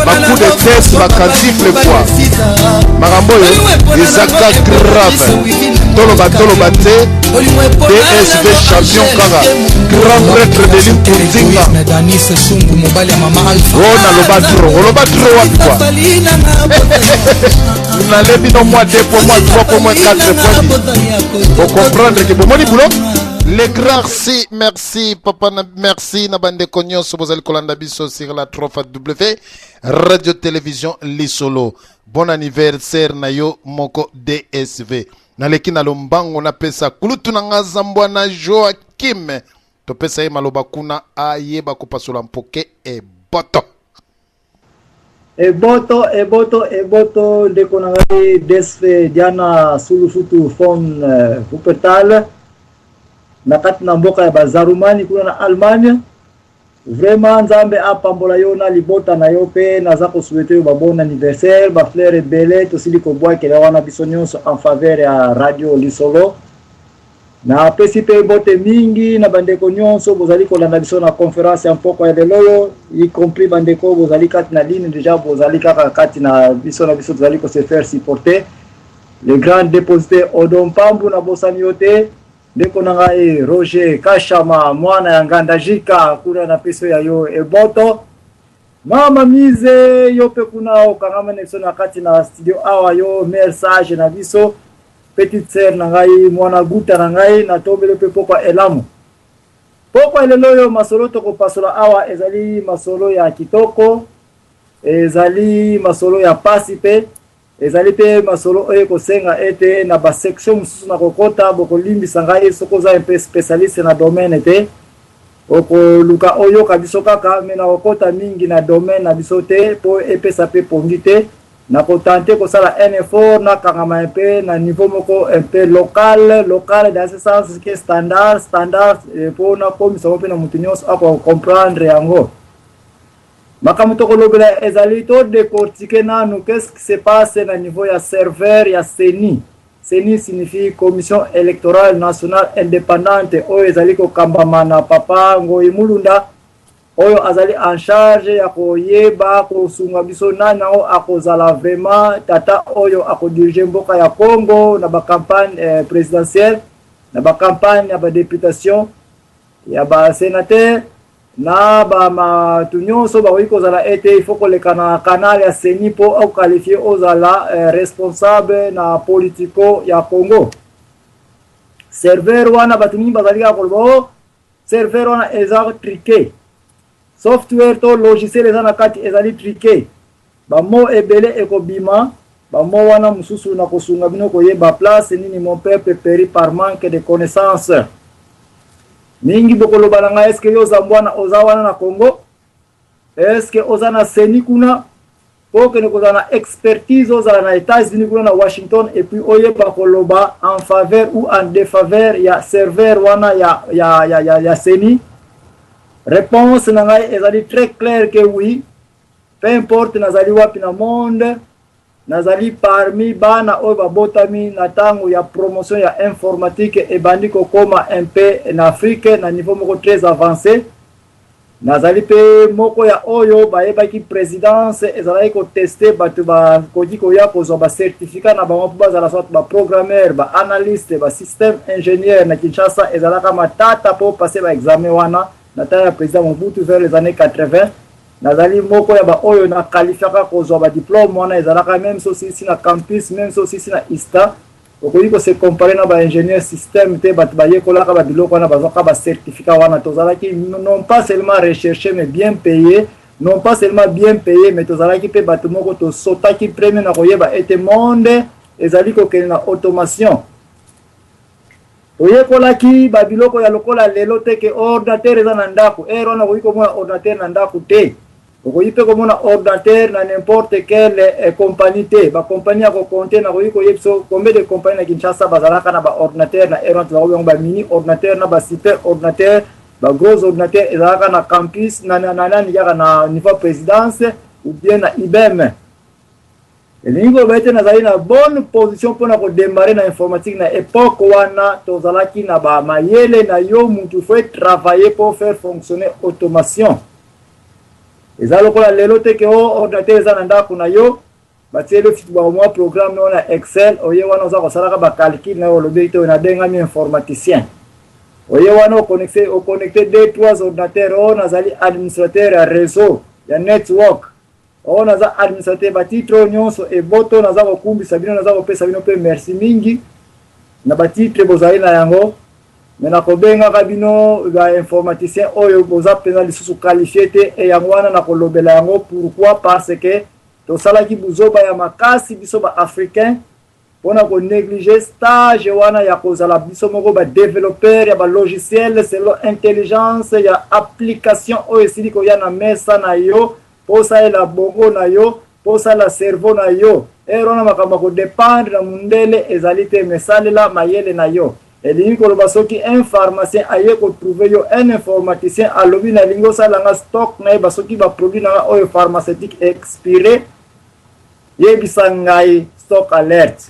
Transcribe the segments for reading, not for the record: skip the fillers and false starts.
Ba coup de tête, ba cantifle quoi. Makambo oyo ezaka grave. Toloba toloba te. DSV champion kaka. Grand prêtre de Likunzinga. Oh naloba trop. Oloba trop wapi quoi. Nalebi no mwa 2 points, mwa 3 points, mwa 4 points. Bo comprendre que bomoni boulot. Le grand si merci papa na merci na bandeko nyonso bozali kolanda biso sur la 3 W radio télévision Lisolo. Bon anniversaire na yo moko DSV. Naleki na lombango napesa kulutu na nga zambwa na Joachim. Topesa ye maloba kuna ayeba kopasola mpoke eboto. Eboto, eboto, eboto, ndeko na ngai Desfe Diana Sulufutu von Wuppertal na kati na mboka ya Bazarumani kuna na Allemagne. Vraiment Nzambe apambola yo na libota na yo pe naza ko souhaiter yo ba bon anniversaire, ba fleurs ebele tosili kobwakela wana biso nyonso en faveur ya Radio Lisolo. Napesi mpe mbote mingi na bandeko nyonso bozali kolanda biso na conference ya mpokwa ya lelo oyo, y compris bandeko bozali kati na ligne deja, bozali kaka kati na biso na biso tozali ko se faire supporter. Le grand dépositaire Odon Pambu, nabosani yo te. Ndeko na ngai Roger Kashama, mwana ya Ngandajika, kuna napesi ya yo eboto. Mama Mise, yo mpe kuna okangama na biso na kati na studio awa, yo mère sage na biso, petite sœur na ngai, mwana guta na ngai, natombeli mpe pokwa elamu. Pokwa lelo oyo masolo tokopasola awa ezali masolo ya kitoko, ezali masolo ya pasi mpe ezali mpe masolo oyo ekosenga ete na ba section mosusu na kokota. Bokolimbisa ngai soki oza mpe spécialiste na domaine te, okoluka oyoka biso kaka, me na kokota mingi na domaine na biso te mpo epesa mpe pongi te. Nakotenter kosala un effort, nakangama mpe na niveau moko un peu local, local dans ce sens que standard, standard, mpo nakomisa ngo mpe na moto nyonso akocomprendre yango. Makambo tokolobela ezali to décortiquer nanu qu'est-ce qui se passe na niveau ya serveur ya CENI. CENI signifie Commission électorale nationale indépendante, oyo ezali kokambama na papa Ngoyi Mulunda, oyo azali en charge ya koyeba kosunga biso nani yango akozala vraiment tata oyo akodirige mboka ya Congo na bacampagne présidentielle, na bacampagne ya badéputation, ya basénateur, na bamatu nyonso bakoki kozala ete il faut koleka na canal ya CENI mpo oqualifier ozala responsable na politico ya Congo. Serveur wana, bato mingi bazali kaka koloba o serveur wana eza truqué, software to logiciel eza na kati ezali truqué. Bamo ebele ekobima, bamo wana mosusu na kosunga bino koyeba place nini. Mon peuple périt par manque de connaissance. Mingi bokoloba na ngai: eske yo oza mbwana, oza wana na Congo, eske oza na CENI kuna po okende kozala na expertise, ozala na États-Unis kuna na Washington, et puis oyeba koloba en faveur ou en défaveur ya serveur wana ya CENI? Réponse na ngai ezali très claire que oui, peu importe nazali wapi na monde, nazali parmi bana oyo babotami na ntango ya promotion ya informatique ebandi kokóma un peu na Afrique na niveau moko très avancé. Nazali mpe moko ya oyo bayebaki présidence ezalaki kotester bato bakoki koya kozwa bacertificat na bango mpo bazala soit baprogrammeur, baanalyste, basystème ingénieur. Na Kinshasa ezalaka matata mpo passer baexamen wana na ntango ya président Mobutu vers les années 80. Nazali moko ya baoyo naqualifiaka kozwa badiplôme wana. Ezalaka même so osilisi na campus, même so osilisi na ISTA, okoki kose comparer na baingénieur système te. Bato bayekolaka babiloko wana bazwaka bacertificat wana. Tozalaki non pas seulement recherché mais bien payé, non pas seulement bien payé, mais tozalaki mpe bato moko tosotaki premier na koyeba ete monde ezali kokende na automation. Toyekolaki babiloko ya lokola lelo te ke ordinateur eza na ndako. Ere wana okoki komona ordinateur na ndako te, okoki mpe komona ordinateur na n'importe quelle compagnie te. Bacompagnie ya kocompter, nakoki koyebi so combien de compagnie na Kinshasa bazalaka na baordinateur na ere wana. Tozalaka yango bamini ordinateur na basuper ordinateur, bagros ordinateur ezalaka na campus na nani kaka na niveau présidence ou bien na IBM. Elingi koloba ete nazali na bonne position mpona kodémarrer na informatique. Na époque wana tozalaki na bamayele na yo mutu faut travailler pour faire fonctionner automation. Eza lokola lelo te ke o ordinateur eza na ndako na yo, batieli yo ba mwa programme na Excel, oye wana oza kosalaka ba calcul na yo, olobi te nabengami informaticien. Oye wana oconnecte, oconnecte deux trois ordinateurs, oyo nazali administrateur ya réseau ya network, oyo naza administrateur, batitre oyo nyonso eboto naza kokumbisa bino, naza kopesa bino mpe merci mingi na batitre bozali na yango. Me nakobengaka bino bainformaticien oyo boza mpenza lisusu qualifié te, e yango wana nakolobela yango. Pourquoi? Parce que tosalaki buzoba ya makasi biso baafricain mpona konégliger stage wana ya kozala biso moko badéveloppeur ya balogiciel selon intelligence ya application oyo esili koya na mesa na yo, mpo osalela bongo na yo, mpo osala cerveau na yo. Ere wana makambo ya kodépendre na mundele ezali te, mesalela mayele na yo. Elingi koloba soki un pharmacien aye kotrouver yo un informaticien, alobi nalingi osalanga stock, nayeba soki baproduit nanga oyo pharmaceutique expiré, yebisa ngai stock alerte.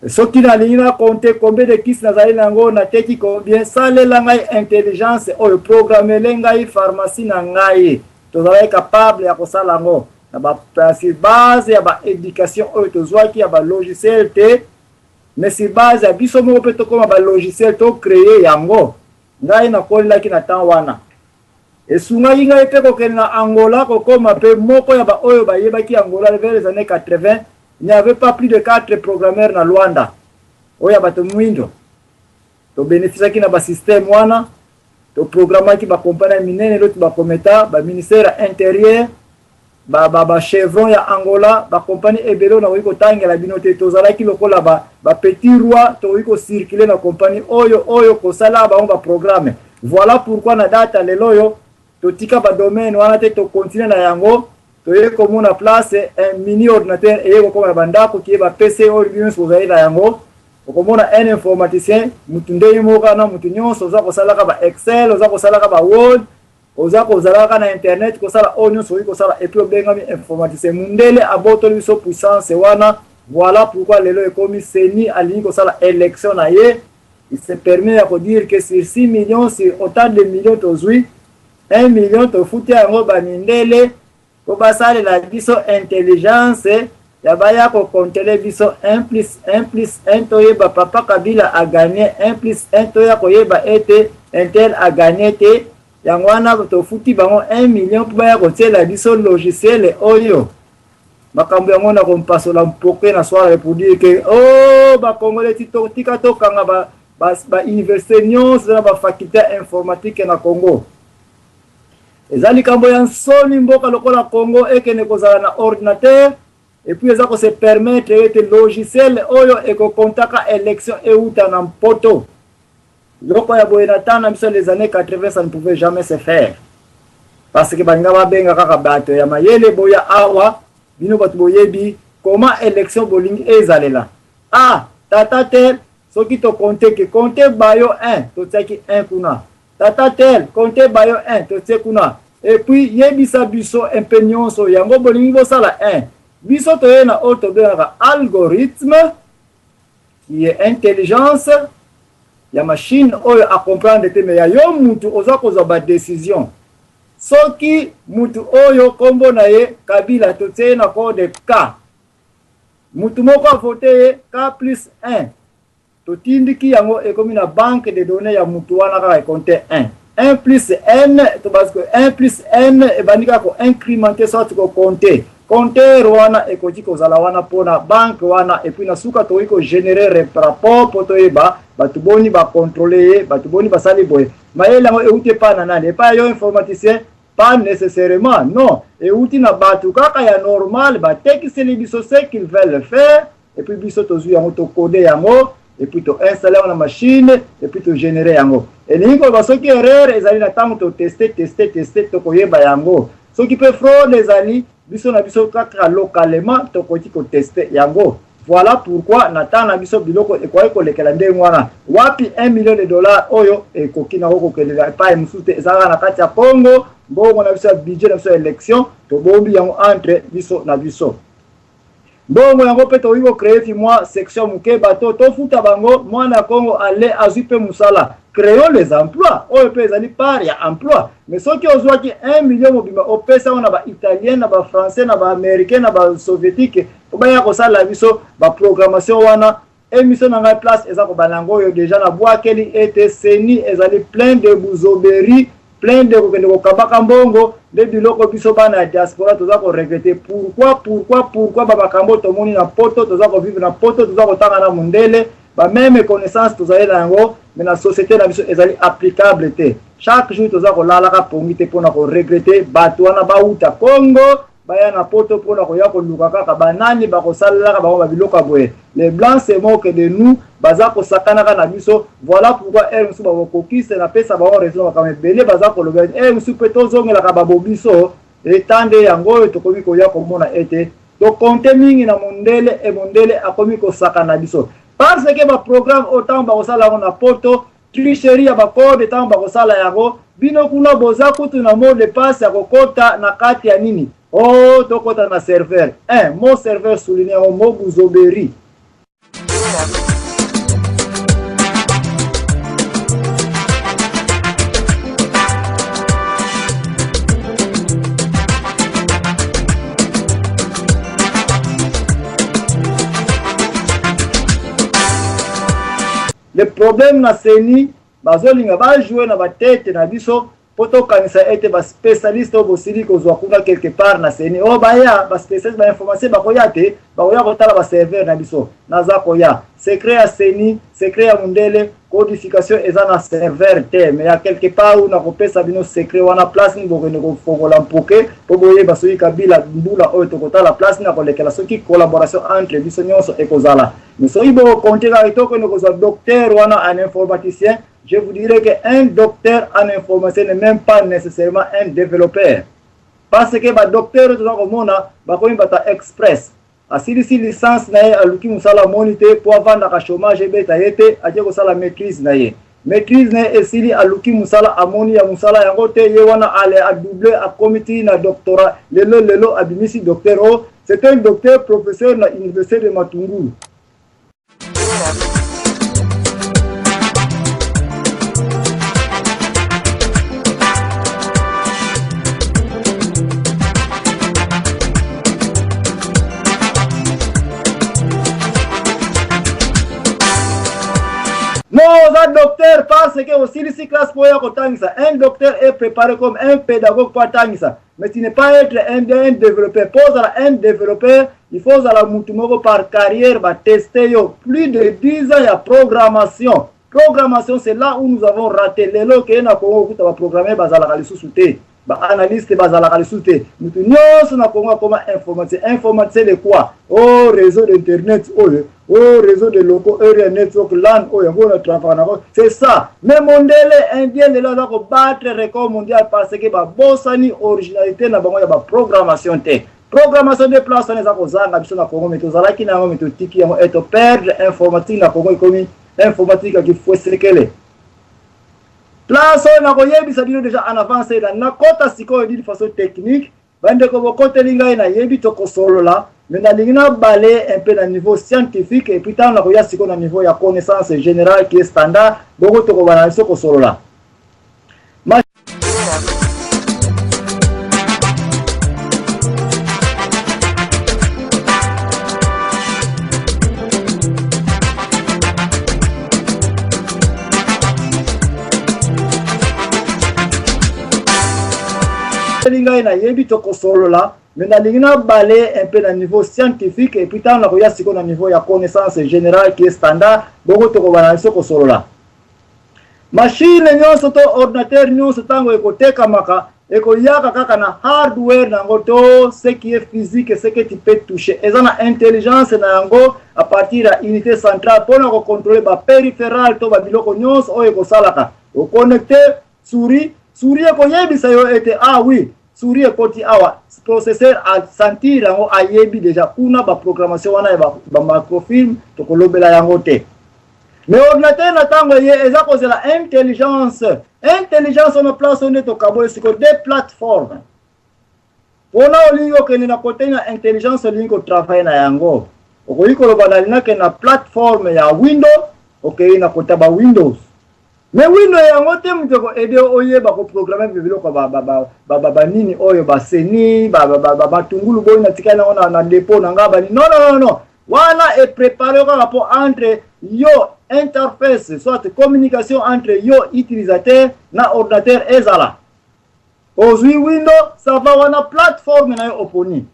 Soki nalingi na compte combien de kisi nazali nango, nateki combien, salela ngai intelligence oyo, programmele ngai pharmacie na ngai. Tozalaki capable ya kosala yango na ba sur base ya baéducation oyo tozwaki ya balogiciel te, mais sur base ya biso moko mpe tokóma balogiciel, tocréer yango. Ngai nakolelaki na temps wana, esungaki ngai mpe kokende na Angola, kokóma mpe moko ya baoyo bayebaki Angola. Vers les années 80, il n'y avait pas plus de 4 programmeurs na Luanda oyo ya bato mwindo. Tobénéficiaki na basystème wana, toprogramaki bakompani ya minene loti bakometa baministère ya intérieur, bachevron ya Angola, bakompani ebele oyo nakoki kotangela bino te. Tozalaki lokola bapetit roi, tokoki kocirculer na kompani oyo oyo kosala bango baprogramme. Voilà pourquoi na data lelo oyo totika badomaine wana te, tocontinuer na yango. Toye komona place un mini ordinateur eye kokóma na bandako, kie bapc oyo bino nyonso bozali na yango. Okomona un informaticien mutu ndenge moko na mutu nyonso, oza kosalaka ba Excel, oza kosalaka ba Word, oza kozalaka na internet, kosala oyo nyonso okoki kosala, et puis obengami informaticien. Mundele abotoli biso puissance wana. Voilà pourquoi lelo ekomi CENI alingi kosala élection na ye, il se permet ya kodire que sur 6 millions, sur autant de millions, tozwi 1 million, tofuti yango bamindele mpo basalela biso intelligence ya baya kokontele biso 1 plus 1 plus 1, toyeba papa Kabila agagner 1 plus 1, toya koyeba ete un tel agagner te. Yango wana tofuti bango 1 million mpo baya kotiela biso logiciel oyo. Makambo yango na kompasola mpoke na soir pour dire que oh, bakongole, tika tokanga bauniversité ba nyonso na bafaculté ya informatique na Congo. Eza likambo ya nsoni, mboka lokola Congo ekende kozala na ordinateur et puis eza kose permettre ete logiciel oyo ekokontaka élection euta na Mpoto. Biloko ya boye na temps na biso, les années 80, ça ne pouvait jamais se faire, parce que balinga babenga kaka bato ya mayele: boya awa, bino bato boyebi comment élection bolingi ezalela. Ah, tata tel, soki tokonte ke konte bayo 1, totiaki 1 kuna. Tata tel, konte bayo 1, totie kuna, et puis yebisa biso mpe nyonso yango bolingi bosala 1. Biso toye na oyo tobengaka algorithme, qui est intelligence ya machine oyo acomprendre te, me ya yo mutu oza kozwa badécision. Soki mutu oyo nkombo na ye Kabila, totie ye na code K, mutu moko avote ye K plus 1, totindiki yango, ekomi na banque de données ya mutu wana kaka ekonte 1, 1 plus n, tobasi 1 plus n ebandi kaka koincrémenter, soit kokonte. Compteur wana ekoki kozala wana mpona banque wana, et puis na suka tokoki kogénérer rapport mpo toyeba bato boni bacontrôler ye, bato boni basali boye. Mayele yango euti epai na nani? Epai ya yo informaticien? Pas nécessairement, non. Euti na bato kaka ya normal, batekiseli biso ce qu'ils veulent faire, et puis biso tozwi yango, tokode yango, et puis toinstalle yango na machine, et puis togénérer yango. Elingi koloba soki erreur ezali na ntango toteste, teste, teste, tokoyeba yango. Soki mpe fraude ezali, biso na biso kaka localement tokoki kotester yango. Voilà pourquoi na ntango na biso biloko ekoki kolekela ndenge wana. Wapi 1 million de dollar oyo ekoki nango kokelela epai mosusu te? Ezalaka na kati ya Congo. Mbongo na biso ya budget na biso ya élection, tobombi yango entre biso na biso. Mbongo yango mpe tokoki kocréer fi mwa section moke, bato tofuta bango. Mwana ya Congo ale azwi mpe mosala. Créons les emplois oyo mpe ezali part ya emploi. Mais soki ozwaki 1 million mobimba, opesa yango na Baitalien, na Bafrançais, na Baaméricain, na Basoviétique mpo baya kosalela biso baprogrammation wana. Émission na ngai, place eza kobanda yango oyo. Déjà nabwakeli ete CENI ezali plein de buzoberi, plein de kokende kokabaka mbongo. Nde biloko biso bana ya diaspora toza koregretter. Pourquoi, pourquoi, pourquoi bamakambo tomoni na Poto? Toza kovivre na Poto, toza kotanga na mondele, bameme connaissance tozali na yango, mais na société na biso ezali applicable te. Chaque jour toza kolalaka pongi te mpona koregretter. Bato wana bauta Congo, baya na Poto mpona koya koluka kaka banani bakosalelaka bango babiloko ya boye. Les Blancs se moquent de nous, baza kosakanaka na biso. Voilà pourquoi heure mosusu bakokokisa, napesa bango raison. Makambo ebele baza koloba, heure mosusu mpe tozongelaka babo biso etande yango oyo. Tokomi koya komona ete tocompter mingi na mondele e mondele akomi kosaka na biso, parce que baprogramme oyo, ntango bakosala yango na Poto, tricherie ya bacode, ntango bakosala yango, bino kuna boza kutu na mot de passe ya kokota na kati ya nini. O oh, tokota na serveur un mot serveur, souligne yango, mot buzoberi. Le problème na CENI, bazolinga bajouer na batete na biso mpo tokanisa ete baspécialiste oyo bosili kozwa kuna quelque part na CENI, oyo baya baspécialiste bainformation, bakoya te, bakoya kotala baserveur na biso. Naza koya secret ya CENI, secret ya mondele, codification eza na serveur te, mais ya quelque part oyo nakopesa bino secret wana, place nini bokende kofongola mpoke mpo boyeba soki Kabila mbula oyo tokotala place nini akolekela, soki collaboration entre biso nyonso ekozala. Mais soki bokocompter kaka tokende kozwa docteur wana en informaticien, je vous dirais que un docteur en informaticien n'est même pas nécessairement un développeur, parce que badocteur oyo toza komona bakomi bato ya express. Asilisi licence na ye, aluki mosala, amoni te, mpo avandaka chômage ebeta ye te, atie kosala maîtrise na ye. Maîtrise na ye esili, aluki mosala, amoni ya mosala yango te. Ye wana ale adouble, akomi ti na doctorat. Lelo lelo abimisi docteur oyo, c'est un docteur professeur na université de Matungulu. Non, oza docteur parce que osilisi classe mpo oya kotangisa. Un docteur est préparé comme un pédagogue mpo atangisa, mais tu ne pas être un développeur. Mpo ozala un développeur, il faut ozala mutu moko par carrière bateste yo plus de 10 ans ya programmation. Programmation, c'est là où nous avons raté. Lelo okeye na Congo, okuta baprogrammeur bazalaka lisusu te, baanalyste bazalaka lisusu te. Mutu nyonso na Congo akoma informaticien. Informaticien de quoi? O réseau d'internet oyo, o réseau de locaux, area network, LAN oyo, yango na travaillaka nango, c'est ça. Mais mondele indien lelo aza kobattre record mondial parce que babosani originalité na bango ya baprogrammation te. Programmation de place wana eza kozanga biso na Congo, mais tozalaki na yango, mais totiki yango e toperdre informatique na Congo. Ekomi informatique ya kifwesekele. Place oyo nakoyebisa bino déjà en avance, na nakota sikoyo d'une façon technique. Bandeko bokoteli ngai, nayebi tokosolola, mais nalingi nabale un peu na niveau scientifique et puis ntango nakoya sikoyo na niveau ya connaissance générale qui est standard, bongo tokobana biso kosolola. Ngai nayebi tokosolola, mais nalingi nabale un peu na niveau scientifique et puis ntango nakoya sikoyo na niveau ya connaissance générale qui est standard, bongo tokobana biso kosolola. Machine nyonso to ordinateur nyonso, ntango ekotekamaka, ekoyaka kaka na hardware na yango, to ce qui est physique, ce que tu peux toucher. Eza na intelligence na yango à partir ya unité centrale mpona kocontrôler bapériphéral to babiloko nyonso oyo ekosalaka. Oconnecte souris, souris ekoyebisa yo ete ah oui, souris ekoti awa. Processeur asentir yango, ayebi déjà kuna baprogrammation wana ya bamicrofilm, tokolobela yango te. Mais ordinateur na ntango eye, eza kozela intelligence. Intelligence wana, place oyo nde tokabola sikoyo deux plateforme. Mpona olingi okende na kote na intelligence, olingi kotravailler na yango, okoki koloba nalingi nakende na plateforme ya Windows, okei na kota ba Windows. Mais Windows yango te moto eko aider yo oyeba ko programmer biloko ba nini oyo, baseni batungulu boyi natikali yango na dépôt na nga bani. Non, non, non, non, wana eprépare yo kaka mpo entre yo interface, soit communication entre yo utilisateur na ordinateur ezala. Ozwi Windows, ça va, wana plateforme na yo oponi.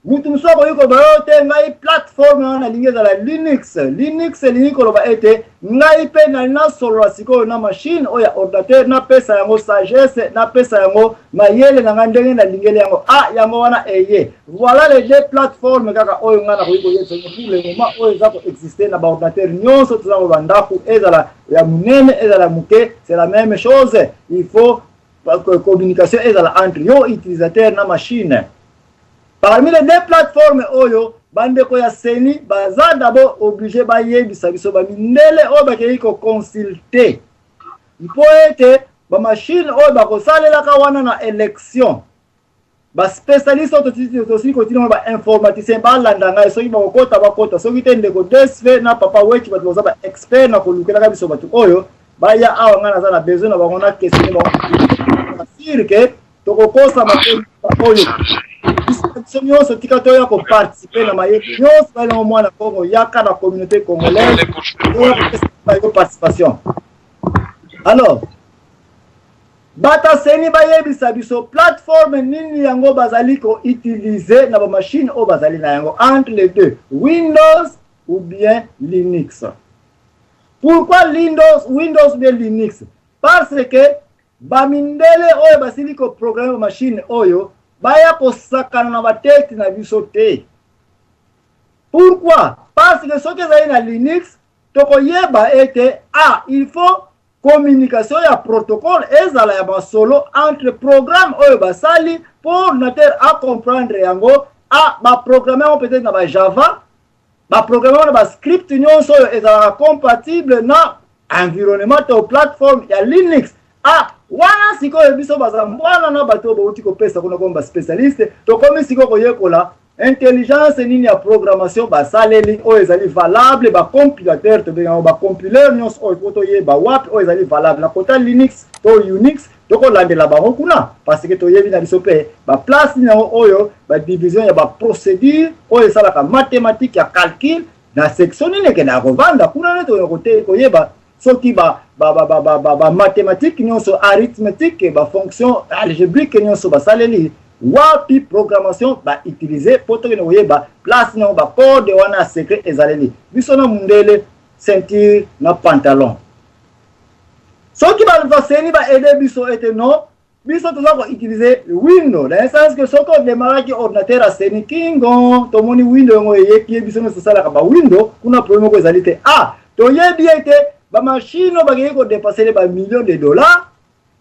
Mutu mosusu akoki koloba yo te, ngai plateforme wana nalingi ezala Linux. Linux elingi koloba ete ngai mpe nali nasolola sikoyo na machine oyo ya ordinateur, napesa yango sagesse, napesa yango mayele na ngai ndenge nalingeli yango. A yango wana eye. Voilà les deux plateformes kaka oyo ngai nakoki koyebisa pour le moment oyo eza koexiste na baordinateur nyonso. Toza koloba ndako, ezala ya monene, ezala ya moke, c'est la même chose. Il faut communication ezala entre yo utilisateur na machine. Parmi les deux plateformes oyo, bandeko ya CENI baza d'abord obligé bayebisa biso bamindele oyo bakei koconsulte, mpo ete bamachine oyo bakosalelaka wana na élection, baspécialiste oyo tosili kotina, bainformaticien, balanda ngai. Soki bakokota, bakota. Soki te, ndeko Desfe na papa Weti, bato baza baexpert na kolukelaka biso bato oyo baya awa, ngai naza na besoin na bango na questionne bango sur que tokokosama te. Oyo biso nyonso, tika toya koparticipe na mayebi nyonso balingo. Mwana Kongo, yaka na communauté congolaise yo participation. Alors bato CENI bayebisa biso plateforme nini yango bazali koutilize na bamachine oyo bazali na yango, entre les deux, Windows ou bien Linux. Pourquoi Windows ou bien Linux? Parce que bamindele oyo basili koprogramme bamachine oyo baya kosakana na batete na biso te. Pourquoi? Parce que soki ezali na Linux, tokoyeba ete ah, il faut communication ya protocole ezala ya masolo entre programme oyo basali mpo ordinateur acomprendre yango. A baprogramme yango peut-être na bajava, baprogramme yango na bascript nyonso oyo ezalaka compatible na environnement to plateforme ya Linux. Ah, wana sikoyo biso baza mbwana na bato oyo bauti kopesa kuna komi baspécialiste, tokomi sikoyo koyekola intelligence nini ya programmation basaleli oyo ezali valable. Bacompilateur, tobengango bacompilateur nyonso oyo, po toyeba wapi oyo ezali valable na kota Linux to Unix, tokolandela bango kuna, parce que toyebi na biso mpe baplace nini yango oyo badivision ya baprocédure oyo esalaka mathématique ya calcul na section nini ekendaka kovanda kuna. Nde tokoki koyeba soki bamathématique nyonso, arithmétique, bafonction algébrique nyonso basaleli wapi, programmation bautilize, mpo tokende koyeba place nango, bacode wana ya secret ezaleli biso na mundele, ceinture na pantalon. Soki baCENI baaider biso ete non, biso toza koutilize Window, dans le sens que soki odemaraki ordinateur ya CENI kingo, tomoni Window yango eyeki ye. Biso nyonso tosalaka bawindow kuna, problème moko ezali te. Ah, toyebi ete bamachine oyo bakei kodépenser bamillion de dollars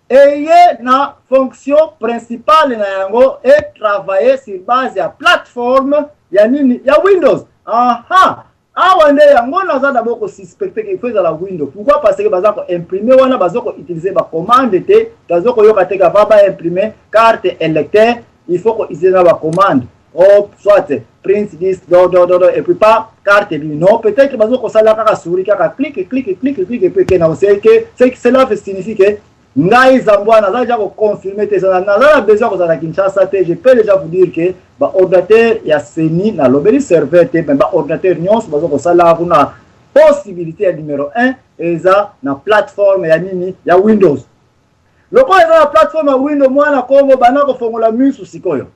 eye na fonction principale na yango etravaille sur base ya plateforme ya nini? Ya Windows. Aha, awa nde yango naza d'abord kosuspecte ke il faut ezala Windows. Pourquoi? Parce que baza koimprime wana, baza koutilize bacommande te. Toza koyoka te kava baimprime carte électeur, il faut koutilize na bacommande oh, soit print this do do do do et puis pas carte bi. Non, peut-être baza kosala kaka souris, kaka clic, clic, clic, clic et puis ke na oseye ke cela signifie que ngai Zambwa naza déjà koconfirme te, naza na besoin kozala na Kinshasa te. Je peux déjà vous dire que baordinateur ya CENI, nalobeli serveur te, mais baordinateur nyonso baza kosala kuna, possibilité ya numéro 1 eza na plateforme ya nini? Ya Windows. Lokola eza na plateforme ya Windows, mwana Kongo, banda kofongola misu sikoyo.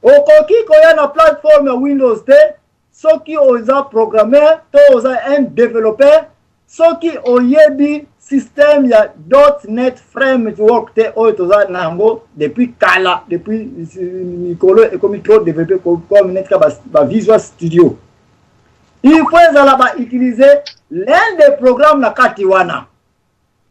Okoki koya na plateforme ya Windows te soki oza programmeur to oza un développeur, soki oyebi système ya .NET Framework te, oyo toza na yango depuis kala, depuis mikolo ekomi trop développé comme neti ka ba Visual Studio. Il faut ezala bautiliser l'un des programmes na kati wana.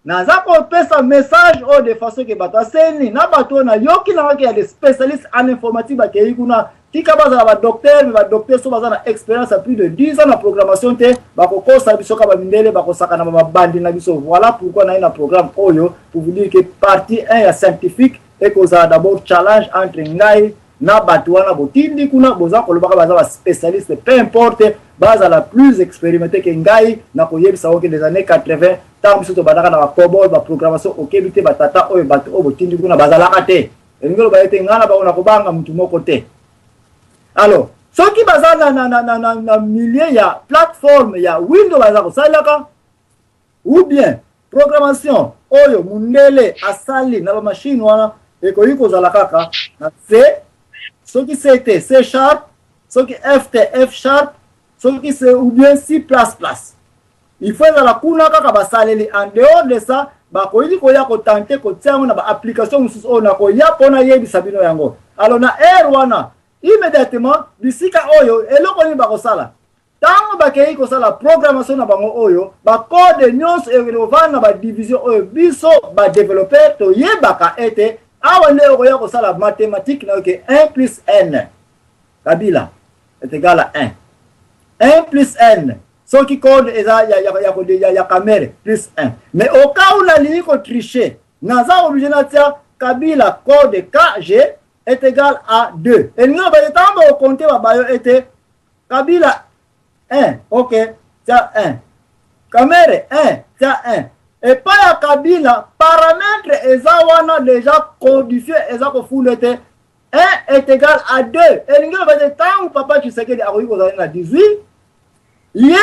Naza kopesa message oyo de façon ke bato aCENI na bato oyo nayoki nangaki ya des spécialistes en informatique bakei kuna, tika bazala badocteur, mais badocteur so baza na expérience ya plus de 10 ans na programmation te, bakokosa biso ka bamindele, bakosaka na babandi na biso. Voilà pourquoi naye na programme oyo pour vous dire que partie 1 ya scientifique ekozala d'abord challenge entre ngai. Na bato wana botindi kuna, boza kolobaka baza ba spécialiste, peu importe bazala plus expérimenté ke ngai. Nakoyebisa oke, des années 80, ntango biso tobandaka na baCOBOL, baprogrammation, okebi te. Batata oyo, bato oyo botindi kuna bazalaka te. Elingi oloba ete ngai na bango nakobanga mutu moko te. Alors soki baza na milieu ya plateforme ya Windows baza kosalelaka, ou bien programmation oyo mundele asali na bamashine wana, ekoki kozala kaka na C. Soki C te, C#. Soki F te, F#. Soki C ou bien C++, il faut ezala kuna kaka basaleli. En dehors de ça, bakoki koya kotenter kotia yango na baapplication mosusu oyo nakoya mpo nayebisa bino yango. Alors na aire wana, immédiatement, bisika oyo, eloko nini bakosala ntango bakei kosala programmation na bango oyo, bacode nyonso ekovanda na badivision oyo biso badéveloppeur toyebaka ete awa nde okoya kosala mathématique na yo ke 1 plus n, Kabila est égal à 1, 1 plus n. Soki code eza ya Kamerhe, plus 1. Mais au cas où nalingi kotricher, naza obligé natia Kabila code KG est égal à 2. Elingi loba ntango bakocompter, babayo ete Kabila 1, ok, tia 1, Kamerhe 1, tia 1. Epai ya Kabila, paramètre eza wana déjà codifié, eza kofunda ete 1 est égal à 2. Elingi loba ete ntango papa Tshisekedi akoki kozala na 18, ye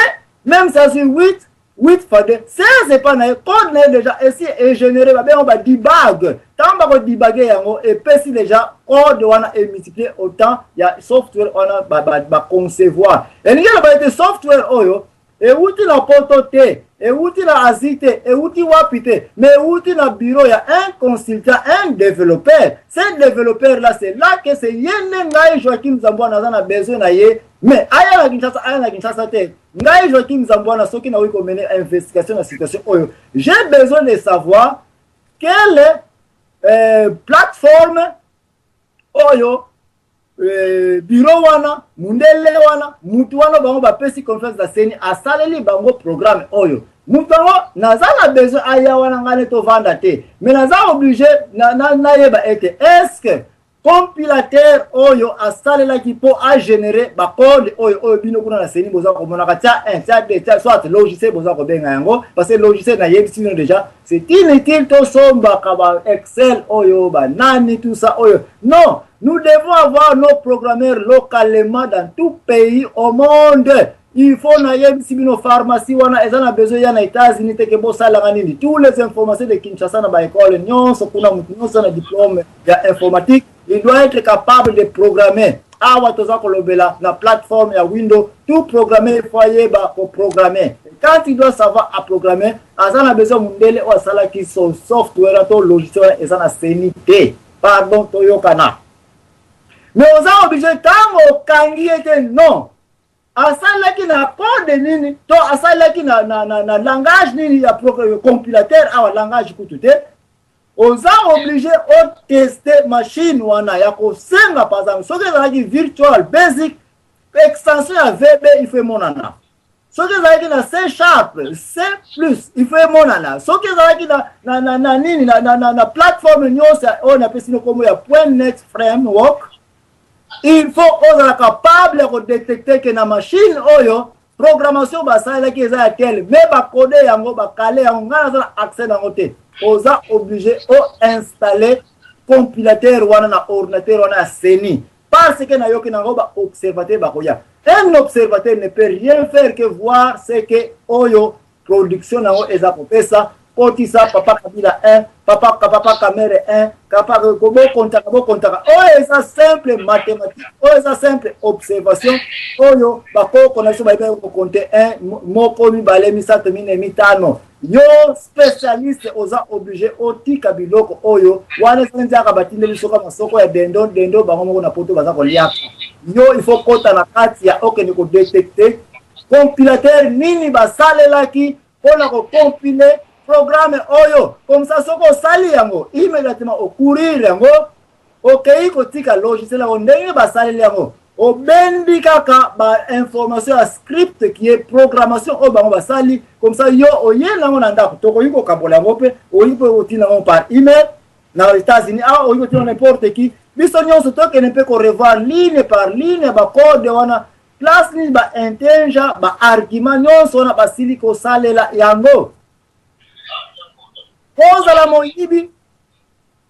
même ça sur 8, 8 fois 2, 16. Epai na ye, code na ye déjà esi egénéré. Babengo badebug. Ntango bakodebugger yango, epesi déjà code wana, emultiplier autant ya software wana baconcevoir. Elingi eloba ete software oyo ewuti na Poto te, ewuti na Asie te, ewuti wapi te, mais ewuti na bureau ya un consultant, un développeur. Ce développeur là, c'est là que c'est ye nde ngai Joakim Zambwana aza na besoin na ye. Mais aya na Kinshasa, aya na Kinshasa te. Ngai Joakim Zambwana, soki nakoki komener investigation na situation oyo, j'ai besoin de savoir quelle plateforme oyo bureau wana, mundele wana, mutu wana bango bapesi confiance na CENI, asaleli bango programme oyo. Mutu yango naza na besoin aya wana, ngai nde tovanda te, mais naza obligé nayeba ete est ce que compilateur oyo asalelaki mpo agénérer bacode oyo bino kuna na CENI boza komonaka, tia 1, tia 2, tia, soit logiciel boza kobenga yango, parce que logiciel, nayebisi bino déjà, c'est inutile tosombaka ba Excel oyo, banani, tout ça oyo. Non, nous devons avoir nos programmeurs localement dans tout pays au monde. Il faut, nayebisi bino, pharmacie wana eza na besoin ya na États-Unis teke bosalaka nini. Tous les informations de Kinshasa, na baekole nyonso kuna, motu nyonso na diplôme ya informatique, il doit être capable de programmer. Awa toza kolobela na plateforme ya Windows. Tout programmer, il faut ayeba koprogrammer. Quand il doit savoir à programmer, aza na besoin mundele oyo asalaki so software to logiciel wana eza na CENI te. Pardon, toyokana. Mais oza obligé, ntango okangi ye te, non, asalelaki na code nini to asalelaki na langage nini ya compilateur. Awa langage kutu te. Oza obligé otester machine wana ya kosenga. Par exemple, soki ezalaki Virtual Basic, extension ya VB, il faut emonana. Soki ezalaki na C#, C+, il faut emonana. Soki ezalaki na nini, na plateforme nyonso oyo napesi no kombo ya .NET Framework, il faut ozala capable ya kodétecter ke na machine oyo, programmation basalelaki eza ya tel, mais bacode yango, bakale yango, ngai naza na accès nango te. Oza obligé oinstaller compilateur wana na ordinateur wana ya CENI, parce que nayoki nango baobservateur bakoya. Un observateur ne peut rien faire que voir ce que oyo production nango eza kopesa. Kotisa papa Kabila 1, papa Kamerhe 1, papa, bokontaka, bokontaka. Oyo eza simple mathématique, oyo eza simple observation oyo bakoko na biso bayebi kocompter 1, moko, mibale, misato, mine, mitano. Yo spécialiste, oza obligé otika biloko oyo wana ezali nzaka batindeli soka masoko ya dendo dendo bango moko na Poto baza koliaka. Yo, il faut kota na kati ya okende kodétecter compilateur nini basalelaki mpona kocompiler programme oyo. Comme ça, soki osali yango, immédiatement ocourir yango, okei kotika logiciel yango ndenge basaleli yango, obendi kaka bainformation ya script qui est programmation oyo bango basali. Comme ça, yo oyeli yango na ndako, tokoki kokabola yango mpe okoki mpe kotinda yango par email na États-Unis awa, okoki kotinda n'importe qui. Biso nyonso tokende mpe korevoir ligne par ligne ya bacode wana, place nini baintenja baargument nyonso wana basili kosalela yango. Kozala moyibi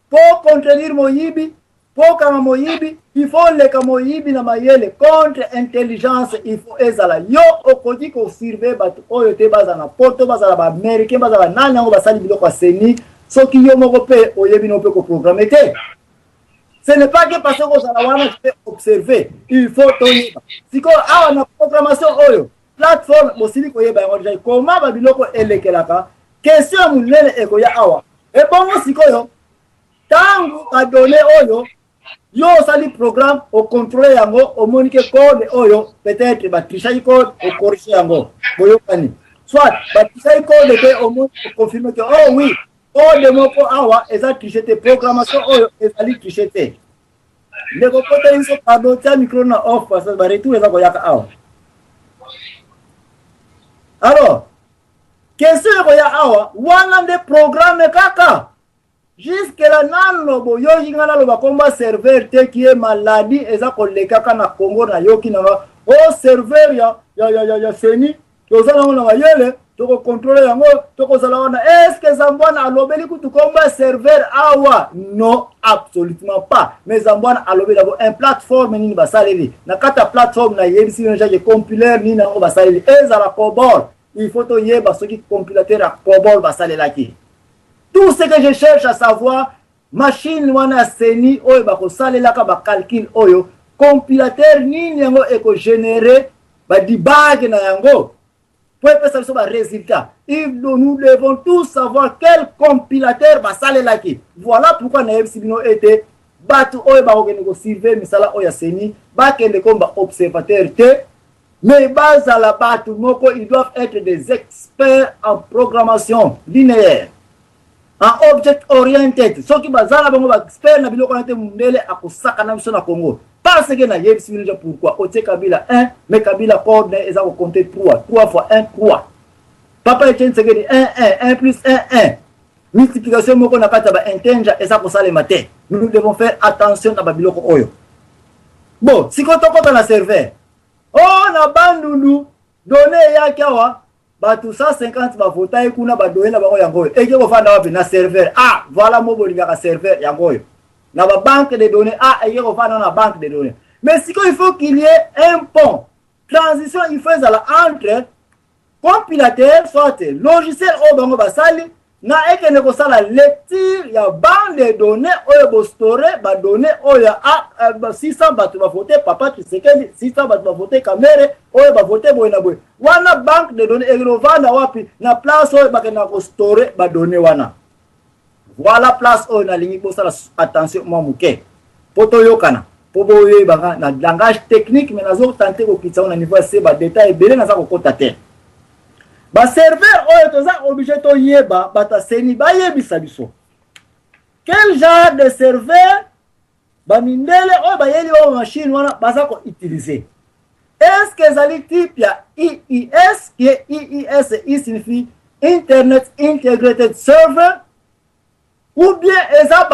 po contredire moyibi, po kanga moyibi, il faut oleka moyibi na mayele. Contre intelligence il faut ezala. Yo okoki kosurveille bato oyo te, bazala na poto, bazala baaméricain, bazala nani, yango basali biloko ya CENI, soki yo moko mpe oyebi no mpe koprogramme te. Ce n'est pas que parce que kozala wana tu peux observer, il faut toyeba sikoyo awa na programmation oyo plateforme bosili koyeba yango deja koma babiloko elekelaka. Question ya monene ekoya awa: ebongo sikoyo ntango badonnées oyo yo osali programme, ocontrôle yango, omoni ke code oyo peut-être batrichaki code, ocorrige yango, boyokani, soit batrichaki code te, omoni, oconfirme ke oh oui, code moko awa eza triche te, programmation oyo ezali triche te. Ndeko koteli biso, pardon, tia micro na off parce que baretour eza koyaka awa. Alors question ekoya awa wana nde programme kaka. Jusque là nano boyoki nga naloba komba serveur te, kie maladie eza kolekaka na Congo. Nayoki nanga o serveur ya CENI, toza nango na mayele, tokocontrôle yango, tokozala wana. Est-ce Zambwana alobeli kutu komba serveur awa? Non, absolument pas. Mais Zambwana alobeli yango un plateforme nini basaleli na kati ya plateforme. Nayebisi bino jake compilateur nini yango basaleli, ezala COBOL, il faut toyeba soki compilateur ya COBOL basalelaki. Tout ce que je cherche à savoir, machine wana ya CENI oyo bakosalelaka bacalcul oyo, compilateur nini yango ekogénère badebug na yango po epesa biso barésultat. Nous devons tous savoir quel compilateur basalelaki. Voilà pourquoi nayebisi bino ete bato oyo bakokende kosurveille misala oyo ya CENI bakende comme baobservateur te, mais bazala bato moko, ils doivent être des experts en programmation linéaire, en object oriented. Soki baza na bango baexpert na biloko wana te, mundele akosaka na biso na Congo, parce que nayebisi bino déjà pourquoi otie Kabila 1, mais Kabila code eza kocompte 3, 3 fois 1, 3. Papa Etienne Tshisekedi 1, 1, 1 plus 1, 1, multiplication moko na kati ya baintenja eza kosalema te. Nous devons faire attention na babiloko oyo. Bon, sikoyo tokɔta na serveur oyo na Bandundu. Données eyaki awa, bato 150 bavota ye kuna, badonnées na bango yango oyo eke kofanda wapi? Na serveur. Ah voilà, mo bolingaka serveur yango oyo na babanque de données. Ah, eke kofanda na banque de données. Mais sikoyo il faut qu'il y ait un pont, transition il faut ezala entre compilateur soit logiciel oyo bango basali na ekende kosala lecture ya banque de données oyo bostore badonnées oyo ya 600 bato bavote papa Tshisekedi, 600 bato bavote Kamerhe, oyo bavote boye na boye wana. Banque de données ekende kovanda wapi? Na place oyo bakendaka kostore badonnées wana. Voilà place oyo nalingi bosala attention mwa moke mpo toyokana, mpo boyebaka na langage technique, mais nazotante kokitisa ngo na niveau ya se, badétail ebele naza kokɔta te. Baserveur oyo toza obligé toyeba, bato ya CENI bayebisa biso quel genre de serveur bamindele oyo bayeli oyo machine wana baza koutiliser. Est ce que ezali type ya IIS, qui est IIS, I signifie Internet Integrated Server, ou bien eza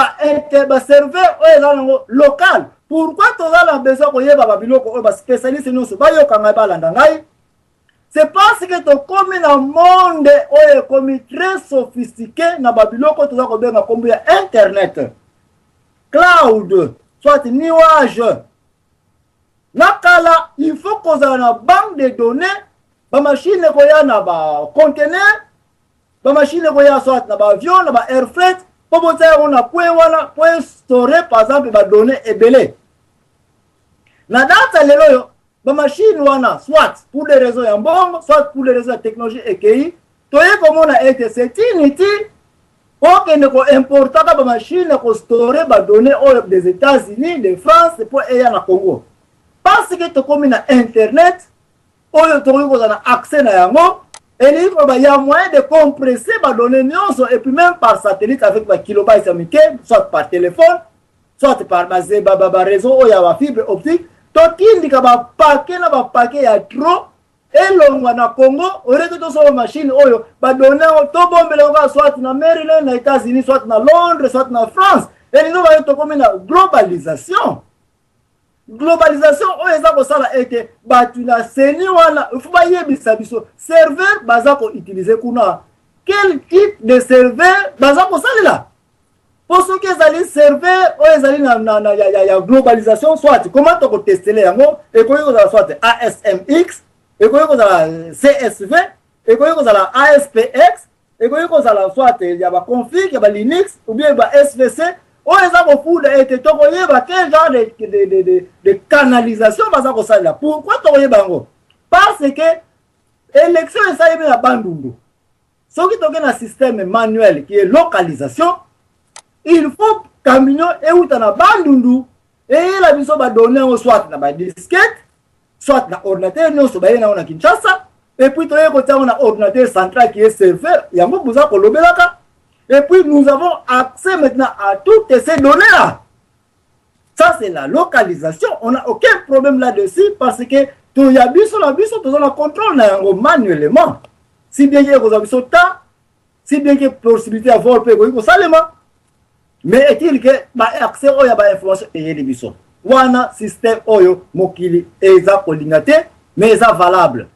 baserveur oyo eza nango local? Pourquoi toza na besoin koyeba babiloko oyo? Baspécialiste nyonso bayoka ngai, balanda ngai. C'est parce que tokomi na monde oyo ekomi très sophistiqué na babiloko toza kobenga nkombo ya internet, cloud, soit nuage. Na kala il faut kozala na banque de données, bamachine ekoya na baconteneur, bamachine ekoya soit na baavion, na baair freight, mpo botia yango na point wana po store par exemple badonnées ebele. Na date lelo oyo bamachine wana, soit pour des raisons ya mbongo, soit pour des raisons ya technologie ekei, toye komona ete c'est inutile okende koimportaka bamachine kostore badonnées oyo des États-Unis, de France, mpo eya na Congo, parce que tokomi na internet oyo tokoki kozala na accès na yango. Elingi koloba ya moyen de compresser badonnées nyonso, et puis même par satellite avec bakilobytes ya mike, soit par téléphone, soit par baréseau oyo ya bafibre optique, totindika bapaquet na bapaquet ya trop elongwa na Congo. Oreke tosomba machine oyo badonnées yango tobombela yango kaka soit na Maryland na États-Unis, soit na Londres, soit na France. Elingi baye tokomi na globalisation. Globalisation oyo eza kosala ete bato na CENI wana il faut bayebisa biso serveur baza koutiliser kuna, quel type de serveur baza kosalela. Mpo soki ezali serveur oyo ezali na ya globalisation, soit comment tokotestele yango, ekoki kozala soit ASMX, ekoki kozala CSV, ekoki kozala ASPX, ekoki kozala soit ya baconfig ya baLinux ou bien ba SVC oyo eza kofunda ete tokoyeba quel genre de canalisation baza kosalela. Pourquoi tokoyeba yango? Parce que élection esalemi na Bandundu. Soki toke na système manuel qui est localisation, il faut camion euta na Bandundu eyela biso badonnées yango, soit na badisquette, soit na ordinateur nyonso baye nango na Kinshasa, et puis toye kotia yango na ordinateur central qui est serveur yango boza kolobelaka. Et puis nous avons accès maintenant à toutes ces données là. Ça, c'est la localisation. On n'a aucun problème là-dessus parce que toya biso na biso toza na contrôle na yango manuellement, si bien que ekozwa biso temps, si bien que possibilité ya vol mpe ekoki kosalema. Mais est-il que baaccès oyo ya bainformation eyeli biso wana, système oyo mokili eza kolinga te, mais eza valable.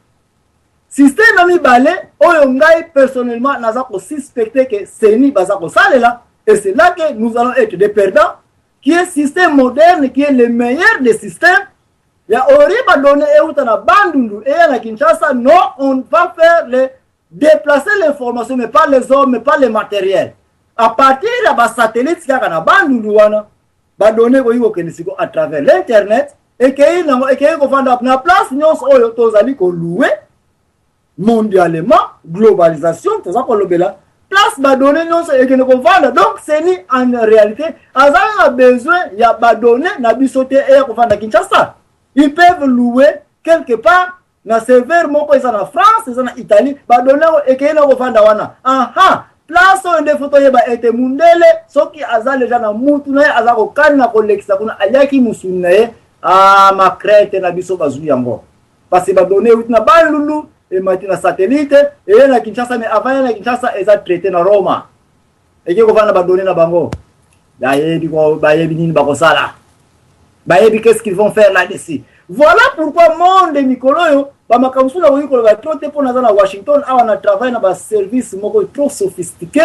Système ya mibale oyo ngai personnellement naza kosuspecte ke CENI baza kosalela, et c'est là que nous allons être des perdants, qui est système moderne, qui est le meilleur des systèmes ya ori badonnées euta na Bandundu eya na Kinshasa. Non, on va faire le déplacer l'information, mais pas les hommes, mais pas les matériels, à partir ya basatellite kaka na Bandundu wana. Badonnées ekoki kokende siko à travers l'internet, ekei nango, ekei kovanda na place nyonso oyo tozali kolouer mondialement. Globalisation toza kolobela, place badonnées nyonso ekende kovanda. Donc CENI en réalité azali na besoin ya badonnées na biso te eya kovanda Kinshasa. Ils peuvent louer quelque part na serveur moko eza na France, eza na Italie, badonnées yango ekei na kovanda wana. Aha, place oyo nde faut toyeba ete mundele soki aza deja na mutu na ye, aza kokani na kolekisa kuna, aliaki mosuni na ye. Ah, makrete na biso bazwi yango parce que badonnées euti na Bandundu, emati na satellite, eye na Kinshasa. Mais avant ye na Kinshasa, eza traité na Roma, eke kovanda. Badonnées na bango, bayebi, bayebi nini bakosala, bayebi qu'est-ce qu'ils vont faire là-dessus. Voilà pourquoi monde mikolo oyo bamakambo mosusu nakoki koloba trop te, mpo naza na Washington awa na travail na baservice moko trop sophistiqué.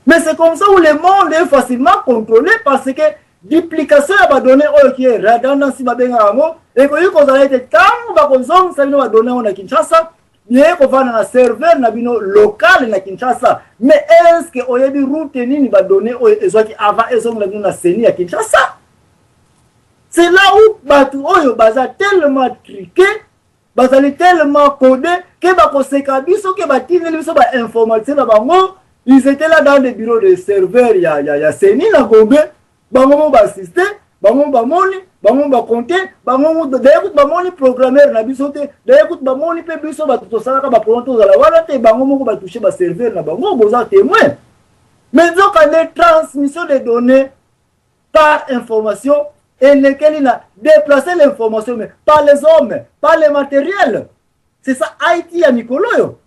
Mais c'est comme ça où le monde est facilement contrôlé, parce que duplication ya badonnées oyo qui est redundancy babengaka yango, ekoki kozala ete ntango bakozongisa bino badonnées yango na Kinshasa, ye kovanda na serveur na bino local na Kinshasa. Mais est ce que oyebi route nini badonnées oyo ezwaki avant ezongela bino na CENI ya Kinshasa? C'est là où bato oyo baza tellement truqué, bazali tellement codé ke bakoseka biso ke batindeli biso bainformaticien na bango. Ils étaient là dans des bureaux de serveur ya CENI na Gombe. Bango mo baassiste, bango bamoni, bango bakonte, bango daye kutu bamoni programmeur na biso te, daye kutu bamoni mpe biso bato tosalaka baprogramme tozala wana te. Bango moko batouche baserveur na bango, boza témoin. Mais nzoka nde transmission de données par information elekeli na déplacer l'information, mais par les hommes, par les matériels. C'est ça IT ya mikolo oyo.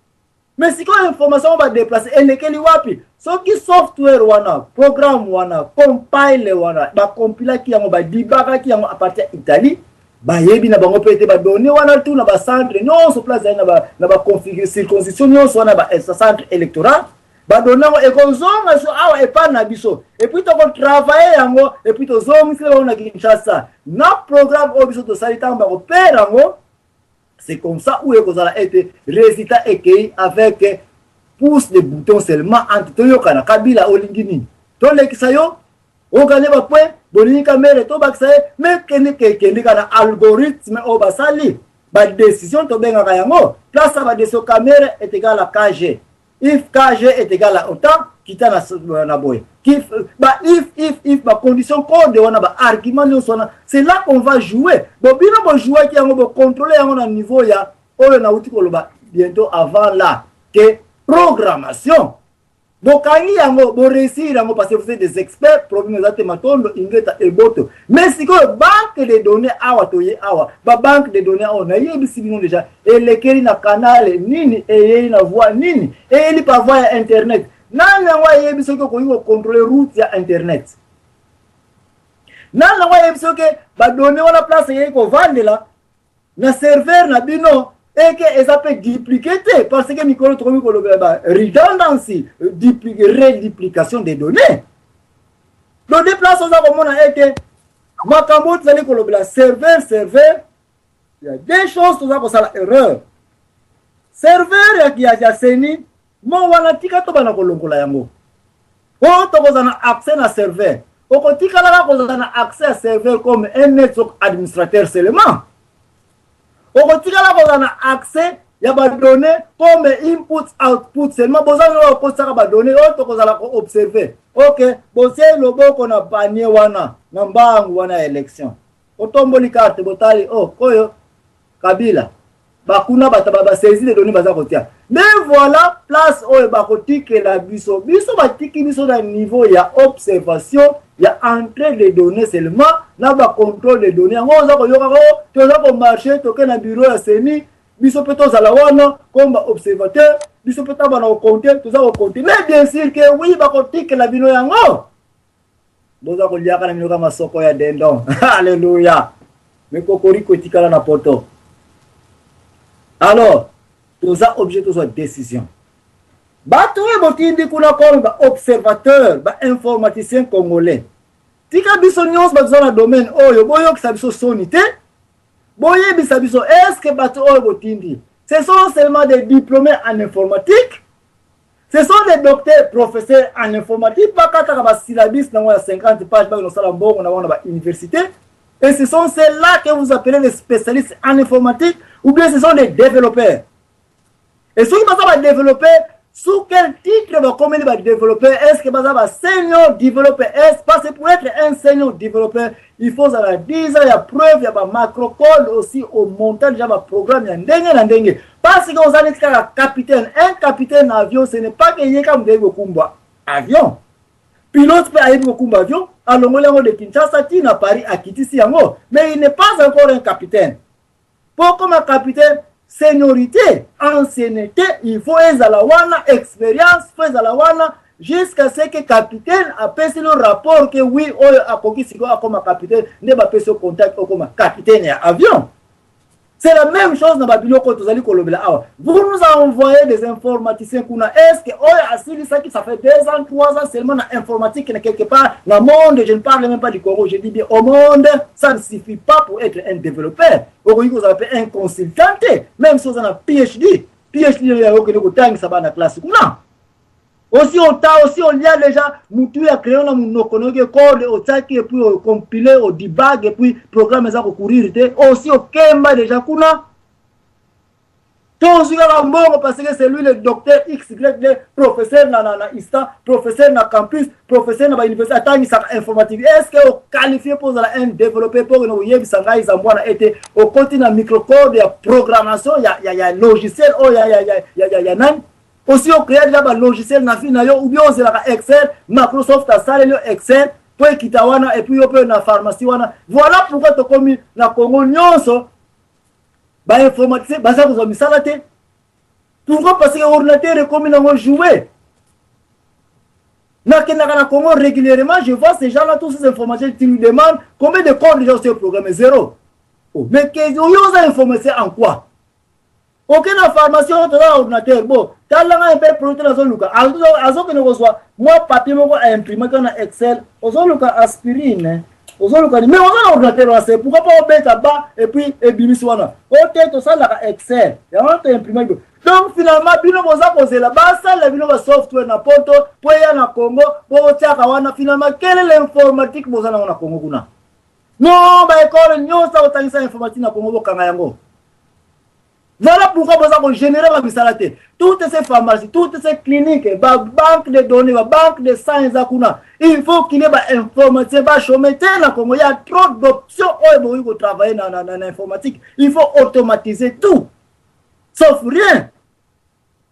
Mais sikoyo information oyo badéplace elekeli wapi? Soki software wana, programme wana, compile wana, bacompilaki yango, badibakaki yango à partir ya Italie, bayebi na bango mpe ete badonnées wana tu na bacentre nyonso, place ezali na bacirconscription nyonso wana, bacentre électoral, badonnées yango ekozonga so awa epai na biso, et puis tokotravaille yango, et puis tozongisela bango na Kinshasa na programme oyo biso tosali. Ntango bakopere yango, c'est comme ça où ekozala ete résultat ekei avec pouce de bouton seulement entre toyokana. Kabila olingi nini? Tolekisa yo, oganye bapoint, bolingi Kamerhe tobakisa ye, mais kende kende kaka na algorithme oyo basali badécision, tobengaka yango place ya badécision. Kamerhe est égal à KG, if KG est égal à autant, kita na boye, if ba if if if bacondition code wana, baargument nyonso wana, c'est là qu'on va jouer. Bo bino bojouaki yango, bocontrôle yango na niveau ya oyo nauti koloba bientôt avant là, ke programmation bokangi yango, boréussir yango parce que vous êtes des experts. Problème eza te, matondo, ingeta, eboto. Mais sikoyo banque de données awa, toye awa, babanque de données oyo nayebisi bino déjà, elekeli na canal nini, eyei na voie nini, eyeli par voie ya internet. Nani yango ayebi soki okoki kocontrôle route ya internet? Nani yango ayebi soki badonnées wana place eyei kovandela na serveur na bino eke eza mpe dupliqué te, parce que mikolo tokomi kolobela ba redundancy, reduplication des données. Donc de place oza komona ete makambo oyo tozali kolobela serveur, serveur, ya deux choses toza kosala erreur. Serveur ya CENI mo wana, tika tobanda kolongola yango oyo tokozala na accès na serveur. Okotikalaka kozala na accès ya serveur comme un network administrateur seulement. Okotikala kozala na accès ya badonnées comme input output seulement. Boza na okotisaka badonnées oyo tokozala koobserve. Ok, botie loboko na panier wana na mbangu wana ya élection, otomboli carte, botali, oh, oyo Kabila. Bakuna bato basaisi de données baza kotia. Mais voilà place oyo bakotikela biso. Biso batiki biso na niveau ya observation, ya entrée de données seulement, na bacontrôle de données. Yango oza koyokaka o toza komarche, toke na bureau ya CENI, biso mpe tozala wana comme baobservateur, biso mpe tabana kocompter, toza kocompter. Mais bien sûr que oui, bakotikela bino yango, boza koliaka na bino masoko ya dindon. Alleluya! Mais kokoriko etikala na poto. Alors toza obligé tozwa décision. Bato oyo botindi kuna comme baobservateur, bainformaticien congolais, tika biso nyonso bato toza na domaine oyo, boyokisa biso soni te. Boyebisa biso, est ce que bato oyo botindi, ce sont seulement des diplômés en informatique, ce sont des docteurs, professeurs en informatique, bakataka basyllabus nango ya 50 page, bakende kosala mbongo na bango na bauniversité, et ce sont ceux-là que vous appelez les spécialistes en informatique, ou bien ce sont des développeurs? Et soki baza badéveloppeur, sous quel titre bakomeli badéveloppeur? Est ce que baza basenior développeur? Est parce que pour être un senior développeur, il faut ozala 10 ans ya preuve ya bamacrocode, aussi omonta déjà baprogramme ya ndenge na ndenge, parce que oza neti kaka capitaine. Un capitaine na avion, ce n'est pas que ye kaka moto ayebi kokumba avion. Pilote mpe ayebi kokumba avion, alongoli yango de Kinshasa ti na Paris, akitisi yango, mais il n'est pas encore un capitaine. Mpo koma capitaine, seniorité, ancienneté, il faut ezala wana, expérience faut ezala wana, jusqu'à ce que capitaine apesi le rapport que oui, oyo akoki sikoyo akoma capitaine, nde bapesi yo contact, okoma capitaine ya avion. C'est la même chose na babiloko oyo tozali kolobela awa. Vous nous envoyez des informaticiens kuna, est ce que oyo asilisaki, ça fait 2 ans, 3 ans seulement na informatique na quelque part na monde, je ne parle même pas du Congo, je dis bien au monde, ça ne suffit pas pour être un développeur. Okoki kozala mpe un consultant te, même si oza na PhD. PhD yango okende kotangisa bana classe kuna. Aussi ota aussi olia déjà mutu ya crayon na monoko, noki code otiaki, et puis ocompile, odebug, et puis programme eza kocourir te. Aussi okemba déjà kuna, tozwi kaka mbongo parce que c'est lui le docteur XY, professeur na ISTA, professeur na campus, professeur na bauniversité, atangisaka informatique. Est ce que oqualifie mpo ozala un développeur, mpo okende koyebisa ngai zambwana ete okoti na microcode ya programmation ya logiciel oyo ya nani? Aussi ocréa déjà balogiciel na vie na yo, ou bien ozelaka Excel, Microsoft asaleli yo Excel mpo ekita wana, et puis yo mpe na pharmacie wana? Voilà pourquoi tokomi na Congo nyonso, bainformaticien baza kozwa misala te. Pourquoi? Parce que ordinateur ekomi nango jouet. Nakendaka na Congo régulièrement, je vois ces gens là, tous ces informations, tu lui demandes combien de codes déjà aussi programme, zéro. Oh, mais oyo oza informaticien en quoi? Oke na pharmacie oyo toza na ordinateur, bo talanga mpe produit nazoluka, azokende kozwa mwa papier moko aimprimaki na Excel, ozoluka aspirine, ozoluka ni, mais oza na ordinateur wana, c'est pourquoi pas obeta ba et puis ebimisi wana? O te, tosalaka Excel yango toimprimaki. Donc finalement bino boza kozela basalela bino basoftware na poto mpo eya na Congo po otiaka wana. Finalement, quelle est l'informatique boza nango na Congo kuna? Non, baekole nyonso akotangisa informatique na Congo, bokanga yango. Voilà pourquoi boza kogénérer bamisala te. Toutes ces pharmacies, toutes ces cliniques, babanque de données, babanque de sang eza kuna, il faut qu'il y ait bainformaticien. Bachôme te na Congo, il y a trop d'options oyo bokoki kotravailler na informatique. Il faut automatiser tout sauf rien,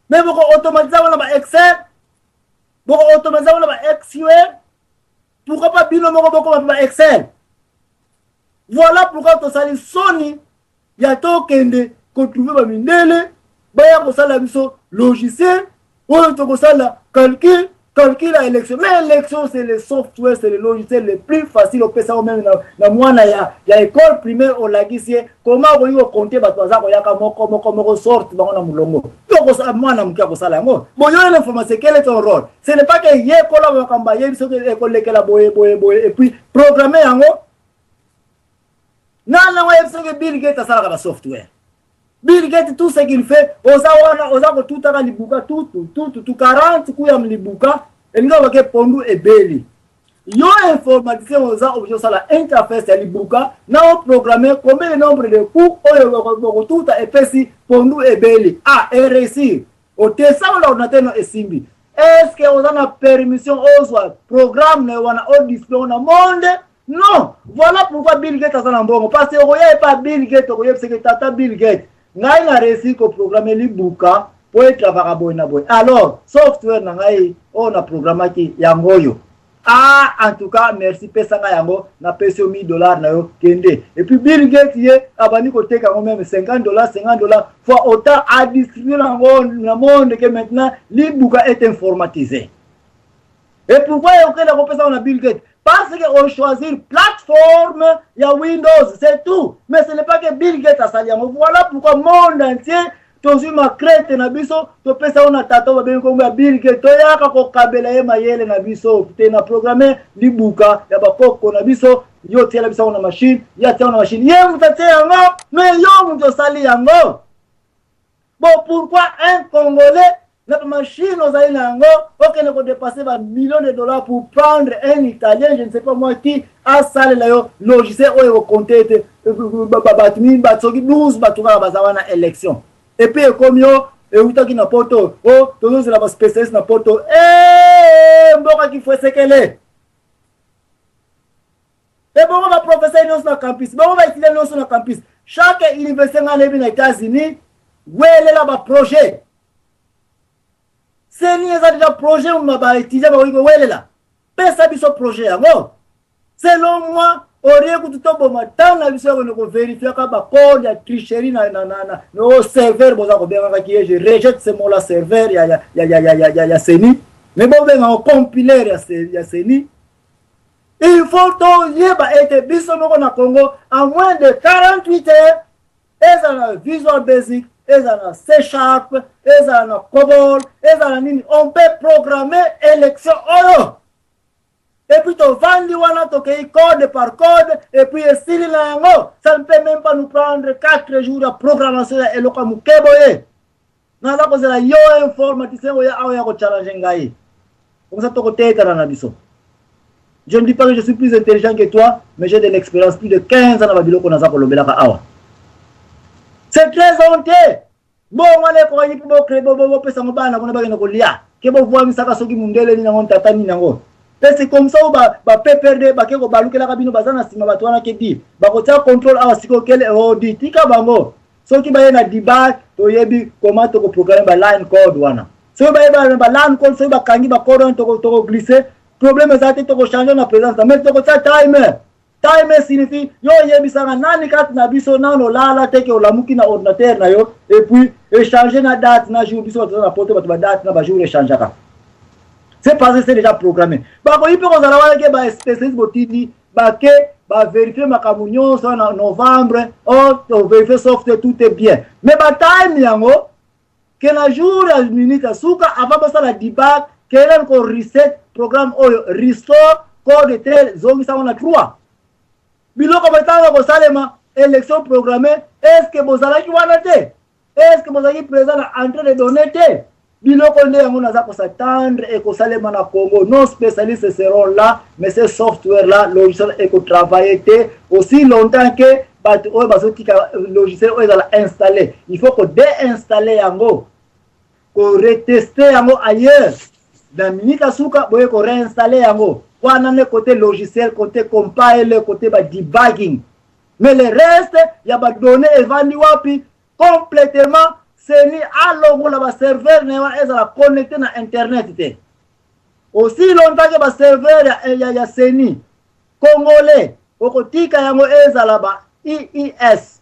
mais boko automatiser wana ba Excel, boko automatiser wana ba SQL, pourquoi pas bino moko bokoma mpe ba Excel? Voilà pourquoi tosali soni ya tokende kotrouver bamindele baya kosala biso logiciel oyo tokosala calcul. Calcul ya élection. Mais élection, c'est le software, c'est le logiciel le plus facile opesa yango meme na mwana ya école primaire, olakisi ye comment okoki kocompter bato baza koyaka moko moko moko, sorte bango na molongo. Mwana moke akosala yango. Bon, yo l'information, quel est ton rôle? Ce n'est pas que yekola makambo ayebi soki ekolekela boye boye boye et puis programme yango. Nani yango ayebi soki Bill Gates asalaka basoftware? Bill Gates, tout ce qu'il fait, oza wana, oza kotutaka libuka tutu tutu tu 40 kuya libuka, elingi obake pondu ebeli. Yo informaticien, oza obligé osala interface ya libuka na oprogramme combien de nombre de coups oyo bokotuta epesi pondu ebeli. Ah, eréussir, otesaka na ordinateur no, esimbi. Est ce que oza na permission ozwa programme na yo wana, odisplay na monde? Non. Voilà pourquoi Bill Gates aza na mbongo, parce que okoya epa Bill Gates, okoyebiseke: "Tata Bill Gates, ngai na réussi koprogramme libuka mpo etravaka boye na boye. Alors software na ngai oyo na programmaki, yango oyo." "Ah, en tout cas merci, pesa ngai yango." Napesi yo 1000 $ na yo, kende. Et puis Bill Gates, ye abandi koteka yango même 50 $, 50 $ fois autant, adistribue yango na monde que maintenant libuka est informatisé. Et pourquoi okenda kopesa yango na Bill Gates? Parce que on choisit plateforme ya Windows, c'est tout. Mais ce n'est pas que Bill Gates asali yango. Voilà pourquoi monde entier tozwi makrete na biso, topesa yango na tata oyo babengi nkombo ya Bill Gates, toyaka kokabela ye mayele na biso te na programme libuka ya bakoko na biso. Yo tiela biso yango na machine, ye atia yango na machine, ye moto atie yango, mais yo moto osali yango. Bon, pourquoi un Congolais na machine ozali na yango okende kodépenser bamillions de dollars pour prendre un Italien, je ne sais pas moi qui, asalela yo logiciel oyo ekocompter ete bato bato soki 12 bato kaka baza wana élection, et puis ekomi yo eutaki na Poto, o tozozela baspécialiste na Poto? Mboka kifwesekele. Ebongo baprofesseur nyonso na campus, bongo baétudiant nyonso na campus, chaque université ngai nayebi na États-Unis, welela baprojet. CENI eza déjà projet, baétudiant bakoki kowelela. Pesa biso projet yango. Selon moi, orie kutu toboma ntango na biso ya kende kovérifiaka bacode ya tricherie na o serveur boza kobengakaki ye. Je rejette ce mot là, serveur ya CENI, mais bobengaka compilaire ya CENI. Il faut toyeba ete biso moko na Congo, en moins de 48 heures, ezala na Visual Basic, ezala na C#, ezala na COBOL, ezala nini, on peut programmer élection oyo. Et puis tovandi wana, tokei code par code, et puis esili na yango. Ça ne peut même pas nous prendre 4 jours ya programmation ya eloko ya moke boye. Naza kozela yo informaticien oya awa ya kochallenge ngai, comme ça tokotetana na biso. Je ne dis pas que je suis plus intelligent que toi, mais j'ai de l'expérience, plus de 15 ans na babiloko naza kolobelaka awa. C'est très honteux. Bongo wana ekokaki mpo bopesango bana kuna bakende kolia, ke bovwamisaka soki mundele nini yango, tata nini yango. Mpe c'est comme ça oyo ba PPRD bake kobalukelaka bino, baza na nsima bato wana, ke di bakotia contrôle awa sikoyo. Kele odi tika bango, soki baye na debug, toyebi comment tokoprogramme baline code wana. Soki baye baline code, soki bakangi bacode wana, tokoglisse, problème eza te, tokochange na présence, mais tokotia timer. Timer signifie yo oyebisaka nani kati na biso nano olala te ke olamuki na ordinateur na yo et puis échange na date na jour. Biso bato na Poto, bato badate na bajour échangeaka, c'est parce que c'est déjà programmé. Bakoki mpe kozala wana ke baspécialiste botindi bake bavérifie makambo nyonso na novembre, o tovérifie software, tout est bien, mais batime yango ke na jour ya minute ya suka avant basala debug, kelani ko reset programme oyo, restore code tel, zongisango na 3. Biloko betanga kosalema, élection programmée, est ce que bozalaki wana te? Est ce que bozalaki présent na entrée de données te? Biloko nde yango naza kos'attendre ekosalema na Congo. Nos spécialistes seront là, mais ce software là, logiciel ekotravaille te aussi longtemps que bato oyo bazotika logiciel oyo ezala installé. Il faut kodéinstalle yango, koreteste yango ailleurs, na minute asuka boye koréinstalle yango wana nde côté logiciel, côté compile, côté badebugging. Mais le reste ya badonnées evandi wapi? Complètement, CENI alongola baserveur na ye wana ezala connecté na internet te aussi longtemps ke baserveur ya CENI congolais okotika yango ezala ba IIS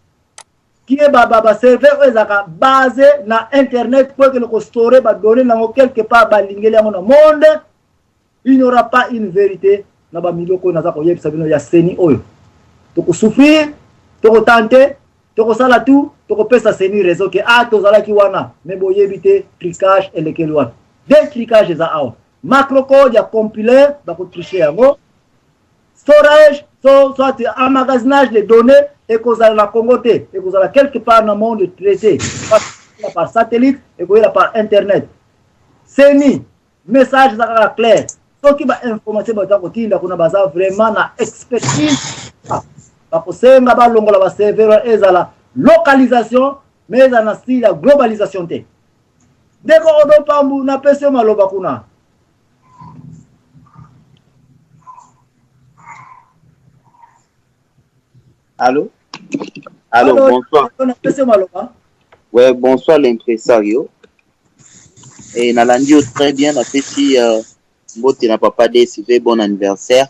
kie, baserveur oyo ezalaka base na internet po ekende kostore badonnées nango quelque part, balingeli yango na monde. Il n'y aura pas une vérité na ba miloko oyo naza koyebisa bino ya CENI oyo. Tokosouffrir, tokotante, tokosala tout, tokopesa CENI raison ke ah tozalaki wana, mais boyebi te trucage elekeli wapi. Des trucage eza awa. Macrocode ya compiler bakotriche yango. Storage, so, soit emmagasinage de données ekozala na Congo te, ekozala quelque part na monde traité par satellite, ekoyela par internet. CENI message eza kaka clair, soki ba information baza kotinda kuna baza vraiment na expertise, bakosenga balongola ba serveur, ezala localisation mais ezala na style ya globalisation te. Ndeko Odo Pambu, napesi yo maloba kuna. Allô? Allô, allô, bonsoir. Napesi yo maloba. Ouais, bonsoir l'impresario. Et nalandi yo très bien, napesi mbote na papa DSV, bon anniversaire.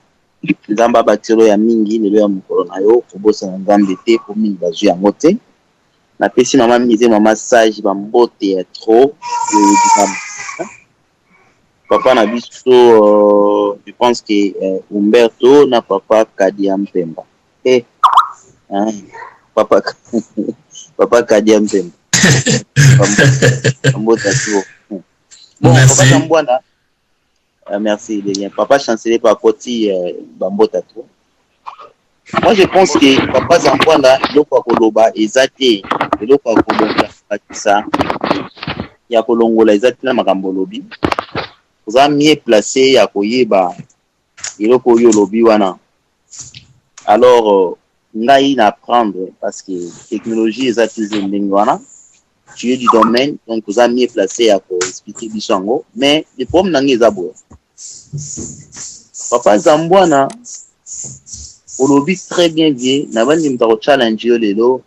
Nzambe abatelo ya mingi lelo ya mokolo na yo, kobosana Nzambe te po mingi bazwi yango te. Napesi mama Mise, mama sage, bambote ya trop. Papa na biso, je pense que Umberto na papa Kadia Mpemba. Eh, hein, papa, papa Kadia Mpemba. Mbote trop. Bon, merci. Papa Zambwana, merci de rien. Papa chancelier Pakoti, bambota trop. Moi je pense que papa Zambwana, eloko ya koloba eza te, eloko ya koloba ya kolongola eza te na makambo olobi. Oza mieux placé ya koyeba eloko oyo olobi wana. Alors ngai na apprendre parce que technologie eza toujours ndenge wana. Tu es du domaine, donc oza mieux placé ya koexpliquer biso yango. Mais le problème na ngai eza boye. Papa Zambwana, olobi très bien vie, na bandi moto akochallenge yo lelo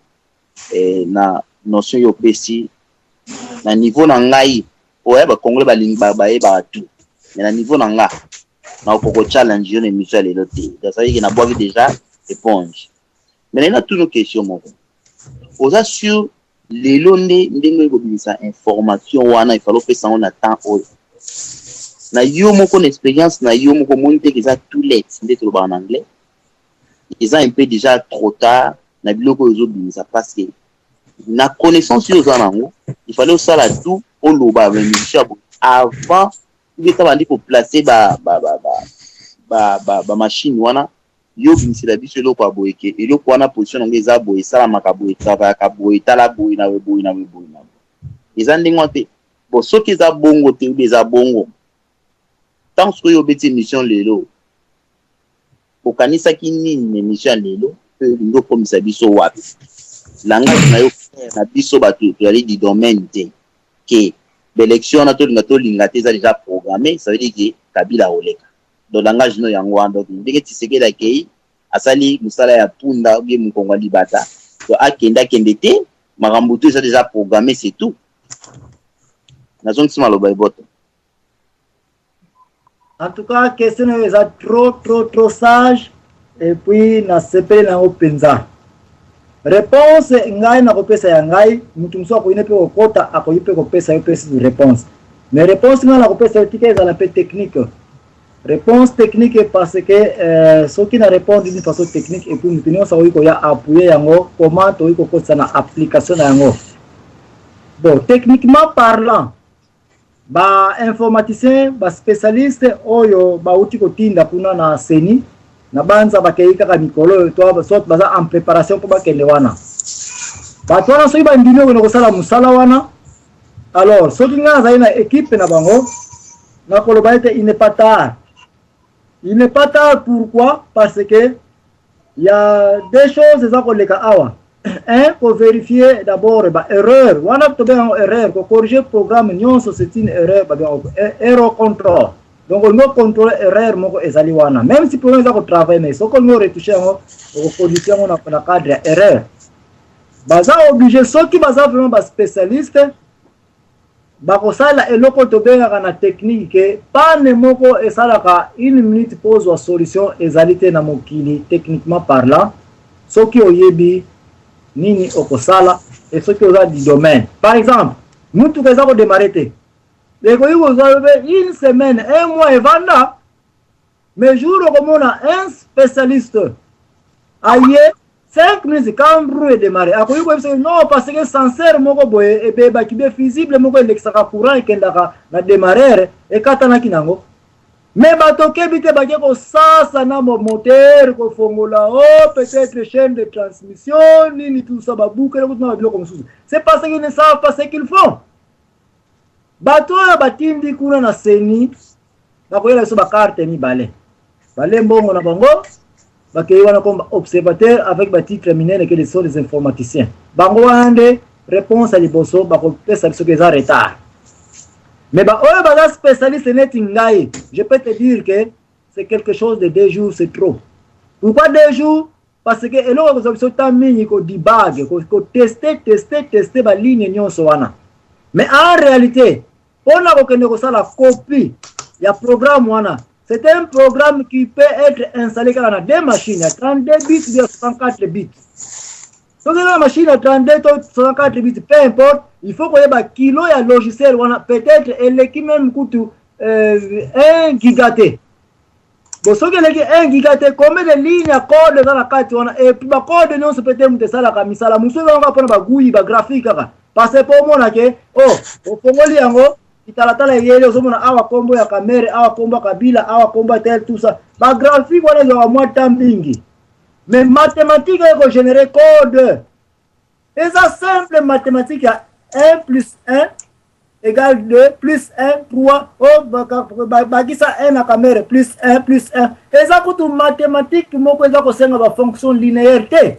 na notion yo opesi na niveau na ngai, oya ba Congolais balingi bayebaka tout, mais na niveau na nga nakoki challenge yo na émission ya lelo te. Donc ça veut dire que nabwaki déjà éponge. Mais naye natuna question moko, oza sur lelo nde ndenge oyo kobimisa information wana, ifalo opesa yango na temps oyo na yo moko, na expérience na yo moko, omoni te eza too late, nde tolobaka na anglais, eza un peu déjà trop tard na biloko oyo ozobimisa? Parce que na connaissance oyo oza nango, il fallait osala tout, oloba baémission ya boye avant ubeta bandi koplace bamachine wana. Yo obimisela biso eloko ya boye ke eloko wana, position nango eza boye, esalamaka boye, travaillaka boye, tala boye na boye na boye boye na boye, eza ndenge wana te. Bon, soki eza bongo te, obi eza bongo, ntango soki obeti émission lelo, okanisaki nini na émission ya lelo mpe olingi okomisa biso wapi? Langage na yo na biso bato tozali du domaine te, ke baélection wana, tolinga tolinga te, eza déjà programmé. Ça veut dire ke Kabila oleka. Donc langage no yango wana. Donc ndenge Tshisekedi akei, asali mosala ya punda obie mokongo ya libata, donc akende akende te, makambo to eza déjà programmé, c'est tout. Nazongisi maloba, eboto. En tout cas, question oyo eza trop trop trop sage et puis nasepeli na yango mpenza. Réponse ngai nakopesa ya ngai, motu mosusu akoki ne mpe kokota, akoki mpe kopesa yo mpe réponse, mais réponse ngai nakopesa yo, tika ezala mpe technique, réponse technique, parce que soki na répondre d'une façon technique et puis motu nyonso akoki koya appuyer yango, comment tokoki kokotisa na application na yango. Bon, techniquement parlant, bainformaticien, baspécialiste oyo bauti kotinda kuna na CENI, na banza bakei kaka mikolo oyo to soit baza en préparation mpo bakende wana. Bato wana soki bandimi okende kosala mosala wana, alors soki ngai nazali na équipe na bango, nakoloba ete il n'est pas tard. Il n'est pas tard, pourquoi? Parce que y a des choses eza koleka awa. Un, kovérifier d'abord baerreur wana, tobenga erreur, kocorriger programme nyonso, c'est une erreur, babenga error control. Donc olingi ocontrôle erreur moko ezali wana, même si programme eza kotravaille, mais soki olingi oretouche yango, okomodifie yango na cadre ya erreur. Baza obligé, soki baza vraiment baspécialiste, bakosala eloko tobengaka na technique ke panne moko esalaka une minute mpo ozwa solution ezali te na mokili. Techniquement parlant, soki oyebi nini okosala e soki oza du domaine, par exemple mutuka eza kodémarrer te, ekoki kozwa mpe une semaine, un mois evanda. Mais jour okomona un spécialiste aye 5 minutes quand roue edémarre, akoki koyebisa non, parce que senseur moko boye ebebaki be fusible moko elekisaka courant ekendaka na démarreur ekatanaki nango. Mais bato okebi te, bake kosasa na moteur, kofongola, oh, peut-être chaîne de transmission nini, tout ça, babukele kutu na babiloko mosusu. C'est parce qu'ils ne savent pas ce qu'ils font. Bato oyo batindi kuna na CENI bakoyela biso bacarte mibale, bale mbongo na bango, bakei wana comme observateur avec batitre minene que sont des informaticiens. Bango wana nde réponse ya liboso bakopesa biso ke eza retard. Mais baoyo baza spécialiste neti ngai, je peux te dire que c'est quelque chose de 2 jours, c'est trop. Pourquoi 2 jours? Parce que eloko ekozwa biso temps mingi kodebug, kotester, tester, tester baligne nyonso wana. Mais en réalité, mpona kokende kosala copie ya programme wana, c'est un programme qui peut être installé kaka na deux machines ya 32 bits bien 64 bits. Soki eza na machine ya 32 to 64 bits, peu importe, il faut koyeba kilo ya logiciel wana, peut-être eleki même kutu 1 giga te. Bon, soki eleki 1 giga te, combien de ligne ya code eza na kati wana? Et puis bacode nyonso peut te moto esalaka misala mosusu ezalaka mpona bagui, bagraphique kaka, parce que mpo omona ke oh, ofongoli yango, kitalatala eyeli, ozomona awa kombo ya Kamerhe, awa kombo ya Kabila, awa kombo ya tel, tout ça, bagraphique wana ezwaka mwa temps mingi. Mais mathématique ekogénérer code eza simple mathématique ya 1 plus 1 égale 2 plus 1 3, oh, bakisa 1 na Kamerhe, plus 1 plus 1. Eza kutu mathématique moko eza kosenga bafonction linéaire te,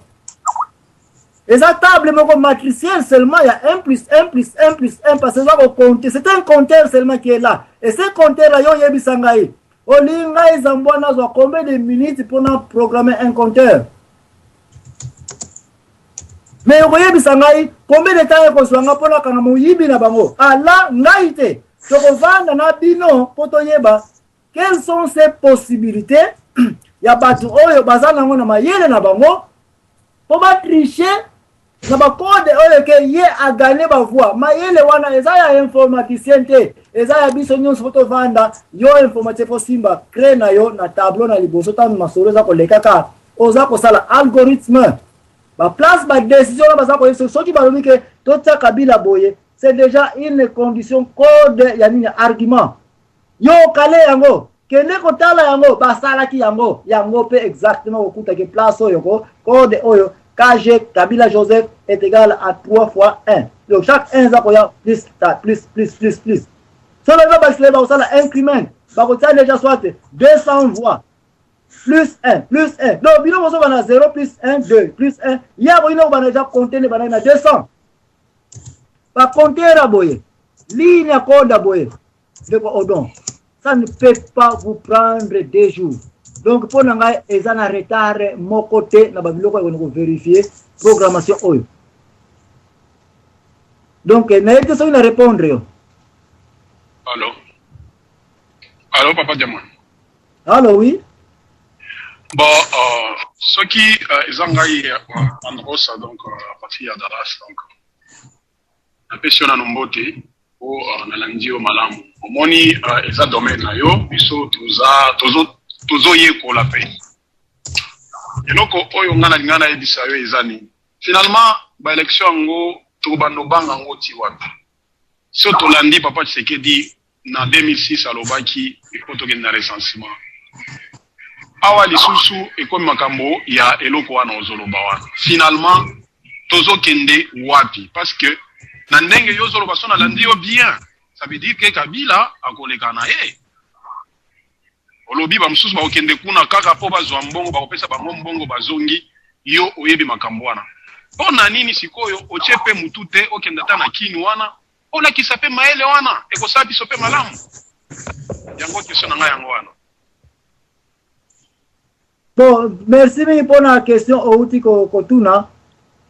eza table moko matricielle seulement ya 1 plus 1 plus 1 plus 1, parce que eza kocompter. C'est un compteur seulement qui est là. Et ce compteur là, yo oyebisa ngai, olingi ngai Zambwa nazwa combien de minutes mpona programmer un compteur? Mais okoyebisa ngai combien de temps ekozwa nga mpona kanga moyibi na bango? Ala ngai te, tokovanda na bino mpo toyeba quelles sont ces possibilités ya bato oyo baza nango na mayele na bango mpo batricher na bacode oyo ke ye agagner bavoix. Mayele wana eza ya informaticien te, eza ya biso nyonso mpo tovanda. Yo informaticien, fo simba craie na yo na tableau na liboso. Ntango masolo eza koleka, oza kosala algorithme, baplace badécision wana baza koyebisa. Soki balobi ke totia Kabila boye, c'est déjà une condition, code ya nini, argument. Yo okale yango, kende kotala yango, basalaki yango yango mpe exactement, kokutaki place oyo ko code oyo KG Kabila Joseph est égal à 3 fois 1. Donc chaque 1 eza koya plus plus plus plus plus. Soki baza basile, bakosala increment, bakotia déjà soit 200 voix plus 1 plus 1. Donc bino bozobana 0 plus 1 2 plus 1, ye akoki kobana déjà compte nde banaki na 200. Bacompteur boye, ligne ya code boye, ndeko Odon, ça ne peut pas vous prendre 2 jours. Donc mpo na ngai, eza na retard moko te na babiloko oyo kovérifier programmation oyo. Donc nayebi te soki na répondre yo. Allo, allo, papa Diamond. Allo, oui. Bon, soki eza ngai Androsa, donc à partir ya Dallas. Donc napesi yo nano mbote po nalandi yo malamu. Omoni, eza domaine na yo, biso tozoyekola mpe. Eloko oyo ngai nalingai nayebisa yo eza nini? Finalement, baélection yango tokobanda obanga yango ti wapi? So tolandi papa Tshisekedi na 2006, alobaki il tokende na recensement. Awa lisusu ekomi makambo ya eloko wana ozoloba wana. Finalement tozokende wapi? Parce que na ndenge yo ozoloba, so nalandi yo bien, ça veut dire que Kabila akoleka na ye. Olobi bamosusu bakokende kuna kaka mpo bazwa mbongo, bakopesa bango mbongo, bazongi. Yo oyebi makambo wana. Mpo na nini sikoyo otie mpe mutu te, okende ata na kini wana, olakisa mpe mayele wana, ekosala biso mpe malamu? Yango question na ngai yango wana. Bon, merci mingi mpona question outi kotuna.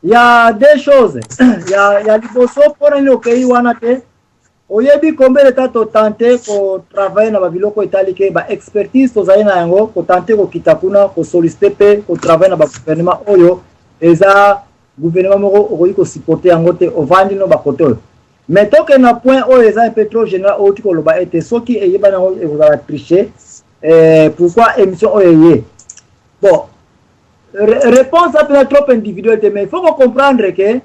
Ya deux choses. Ya liboso, mpona nini okei wana te? Oyebi combien de temps totenter kotravailler na babiloko etali ke baexpertise tozali na yango, kotenter kokita kuna, kosolliciter mpe kotravailler na bagouvernement oyo eza gouvernement moko okoki kosupporter yango te, ovandi no bakote oyo. Mais tokende na point oyo eza un peu trop général. Outi koloba ete soki eyebani yango ekozala triche. Eh, pourquoi émission oyo eye? Bon, réponse apena trop individuel te, mais il faut comprendre que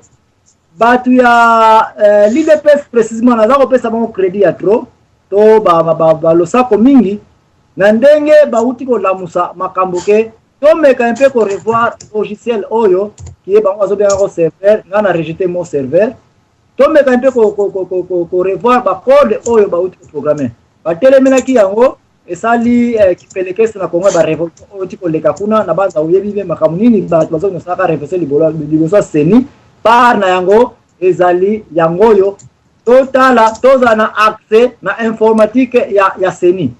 bato ya euh, l'IDPS précisément naza kopesa bango crédit ya trop to balosako ba, ba, ba mingi na ndenge bauti kolamusa makambo ke tomeka mpe ko revoir logiciel oyo kiye bango bazobenga ko serveur. Ngai na rejete mo serveur. Tomeka mpe ko revoir bacode oyo bauti koprogramme. Batelemelaki yango, esali eh, kipelekese na Kongo ya barevolution oyo ti koleka kuna na banza. Oyebi mpe makambo nini bato bazokosalaka revolution liboso ya CENI. Part na yango ezali yango oyo totala, tozala na accès na informatique ya CENI.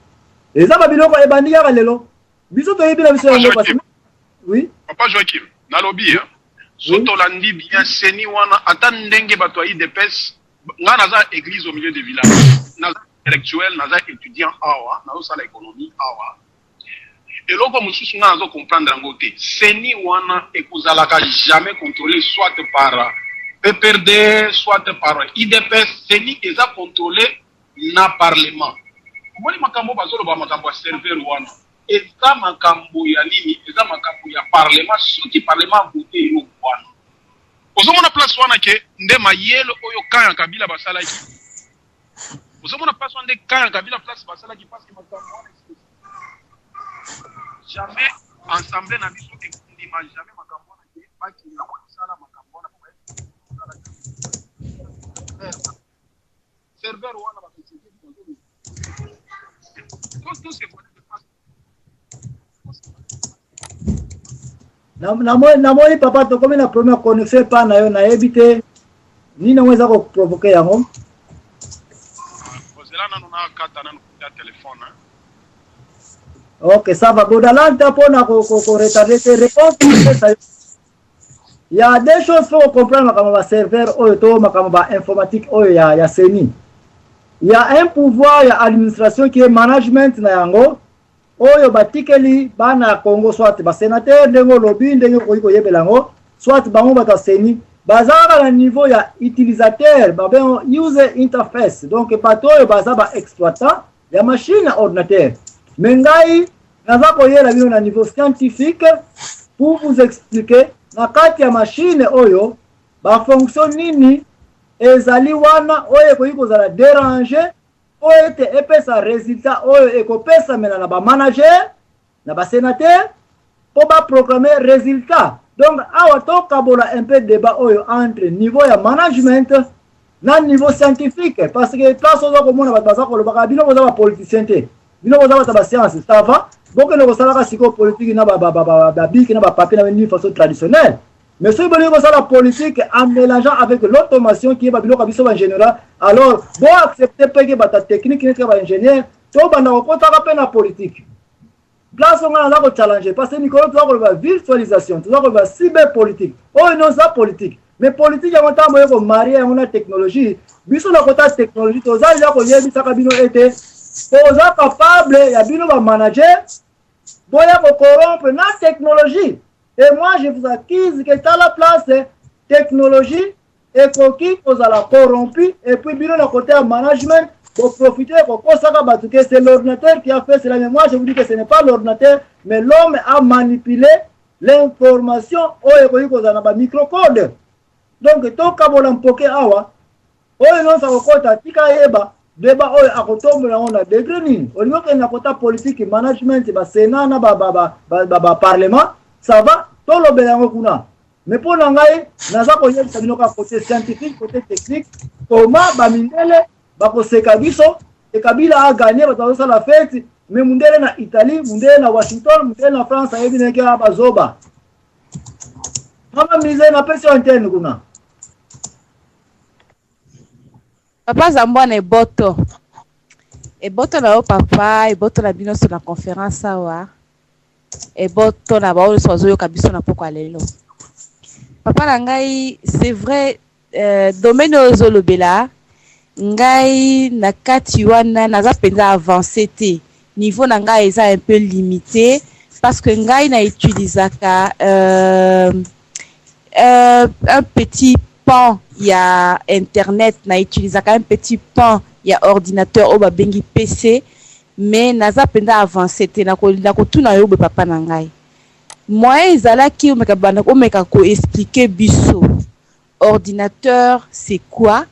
Eza babiloko ebandi kaka lelo, biso toyebi na biso yango parce oui. Papa Joachim, nalobi hein, so tolandi bien CENI wana, ata ndenge bato ya UDPS, nga naza église au milieu de village, naza intellectuel, naza étudiant awa, nazosala économie awa. Eloko mosusu nga nazo comprendre yango te, CENI wana ekozalaka jamais contrôlé soit par PPRD, soit par UDPS. CENI eza contrôlé na parlement. Omoni makambo bazoloba, makambo ya serveur wana, eza makambo ya nini? Eza makambo ya parlement. Soki parlement avote eloko wana, ozomona place wana ke nde mayele oyo camp ya Kabila basalaki. Ozomona place wana nde camp ya Kabila place basalaki, parce que makambo wana jamais ensemble na biso ekondima jamais makambo wana ke bakende kosala makambo wana po serveur wana bato. Tout se Namoni papa, tokomi na première connexion epa na yo. Nayebi te nini yango eza koprovoke yango. Ozela nanu, nakata nanu ya telefone. Ok, ça va. Bodalanta mpona koretarde te réponse kopesa yo. Il y a des choses, faut comprendre makambo ba serveur oyo to makambo ba informatique oyo ya CENI. Il y a un pouvoir ya administration qui est management na yango oyo batikeli bana ya Congo, soit basénateur ndenge olobi, ndenge okoki koyebela yango, soit bango bato ya CENI baza kaka na niveau ya utilisateur, babengo user interface. Donc bato oyo baza ba exploitant ya machine ya ordinateur. Mais ngai naza koyela bino na niveau scientifique pour vous expliquer na kati ya machine oyo bafonction nini ezali wana oyo ekoki kozala déranger po ete epesa résultat oyo ekopesamela na bamanager, na basénateur, mpo baproclame résultat. Donc awa tokabola un peu débat oyo entre niveau ya management na niveau scientifique, parce que place oza komona bato baza kolobaka, bino boza bapoliticien te, bino boza bato ya bascience. Ça va, bokende kosalaka sikoyo politique na babic na bapapier na nini, façon traditionnelle. Mais soki bolingi kosala politique en mélangeant avec l'automation qui est babiloko ya biso baingénieur, alors boaccepte mpe ke bato ya technique neti ka baingénieur tobanda kokotaka mpe na politique. Place nga naza kochallenge, parce que mikolo toza koloba virtualisation, toza koloba cyber politique, oyo nyonso eza politique. Mais politique yango, ntango boye komarie yango na technologie, biso na kota technologie toza deja koyebisaka bino ete toza capable ya bino bamanager boya kocorrompre na technologie. Et moi, je vous accuse que tala place technologie ekoki kozala corrompu et puis bino na côté ya management boprofite kokosaka bato que c'est l'ordinateur qui a fait cela. Mais moi, je vous dis que ce n'est pas l'ordinateur, mais l'homme a manipulé l'information oyo ekoki kozala na bamicrocode. Donc tokabola mpoke awa, oyo nyonso akokota, tika yeba débat oyo akotombola yango na degré nini. Olingi okende na kota politique, management, basénat na baparlement, ça va, tolobela yango kuna. Mais mpo na ngai, naza koyebisa bino kaka côté scientifique, côté technique, comment bamindele bakoseka biso e Kabila aganye, bato bazosala fête, mais mundele na Italie, mundele na Washington, mundele na France ayebi ndenge kaka bazoba. Mama Mise, napesi yo antenne kuna. Papa Zambwana, eboto eboto na yo papa, eboto na bino nyonso na conférence awa, eboto na baoyo nyonso bazoyoka biso na poko ya lelo. Papa na ngai, c'est vrai, domaine oyo ozolobela, ngai na kati wana naza mpenza avancé te. Niveau na ngai eza un peu limité, parce que ngai na utilisaka un petit pan ya internet, na utilisaka un petit pan ya ordinateur oyo babengi PC. Mais naza mpenza avance te. Nakotuna yo boye, papa na ngai, moyen ezalaki omeka banda omeka koexpliquer biso ordinateur, c'est quoi?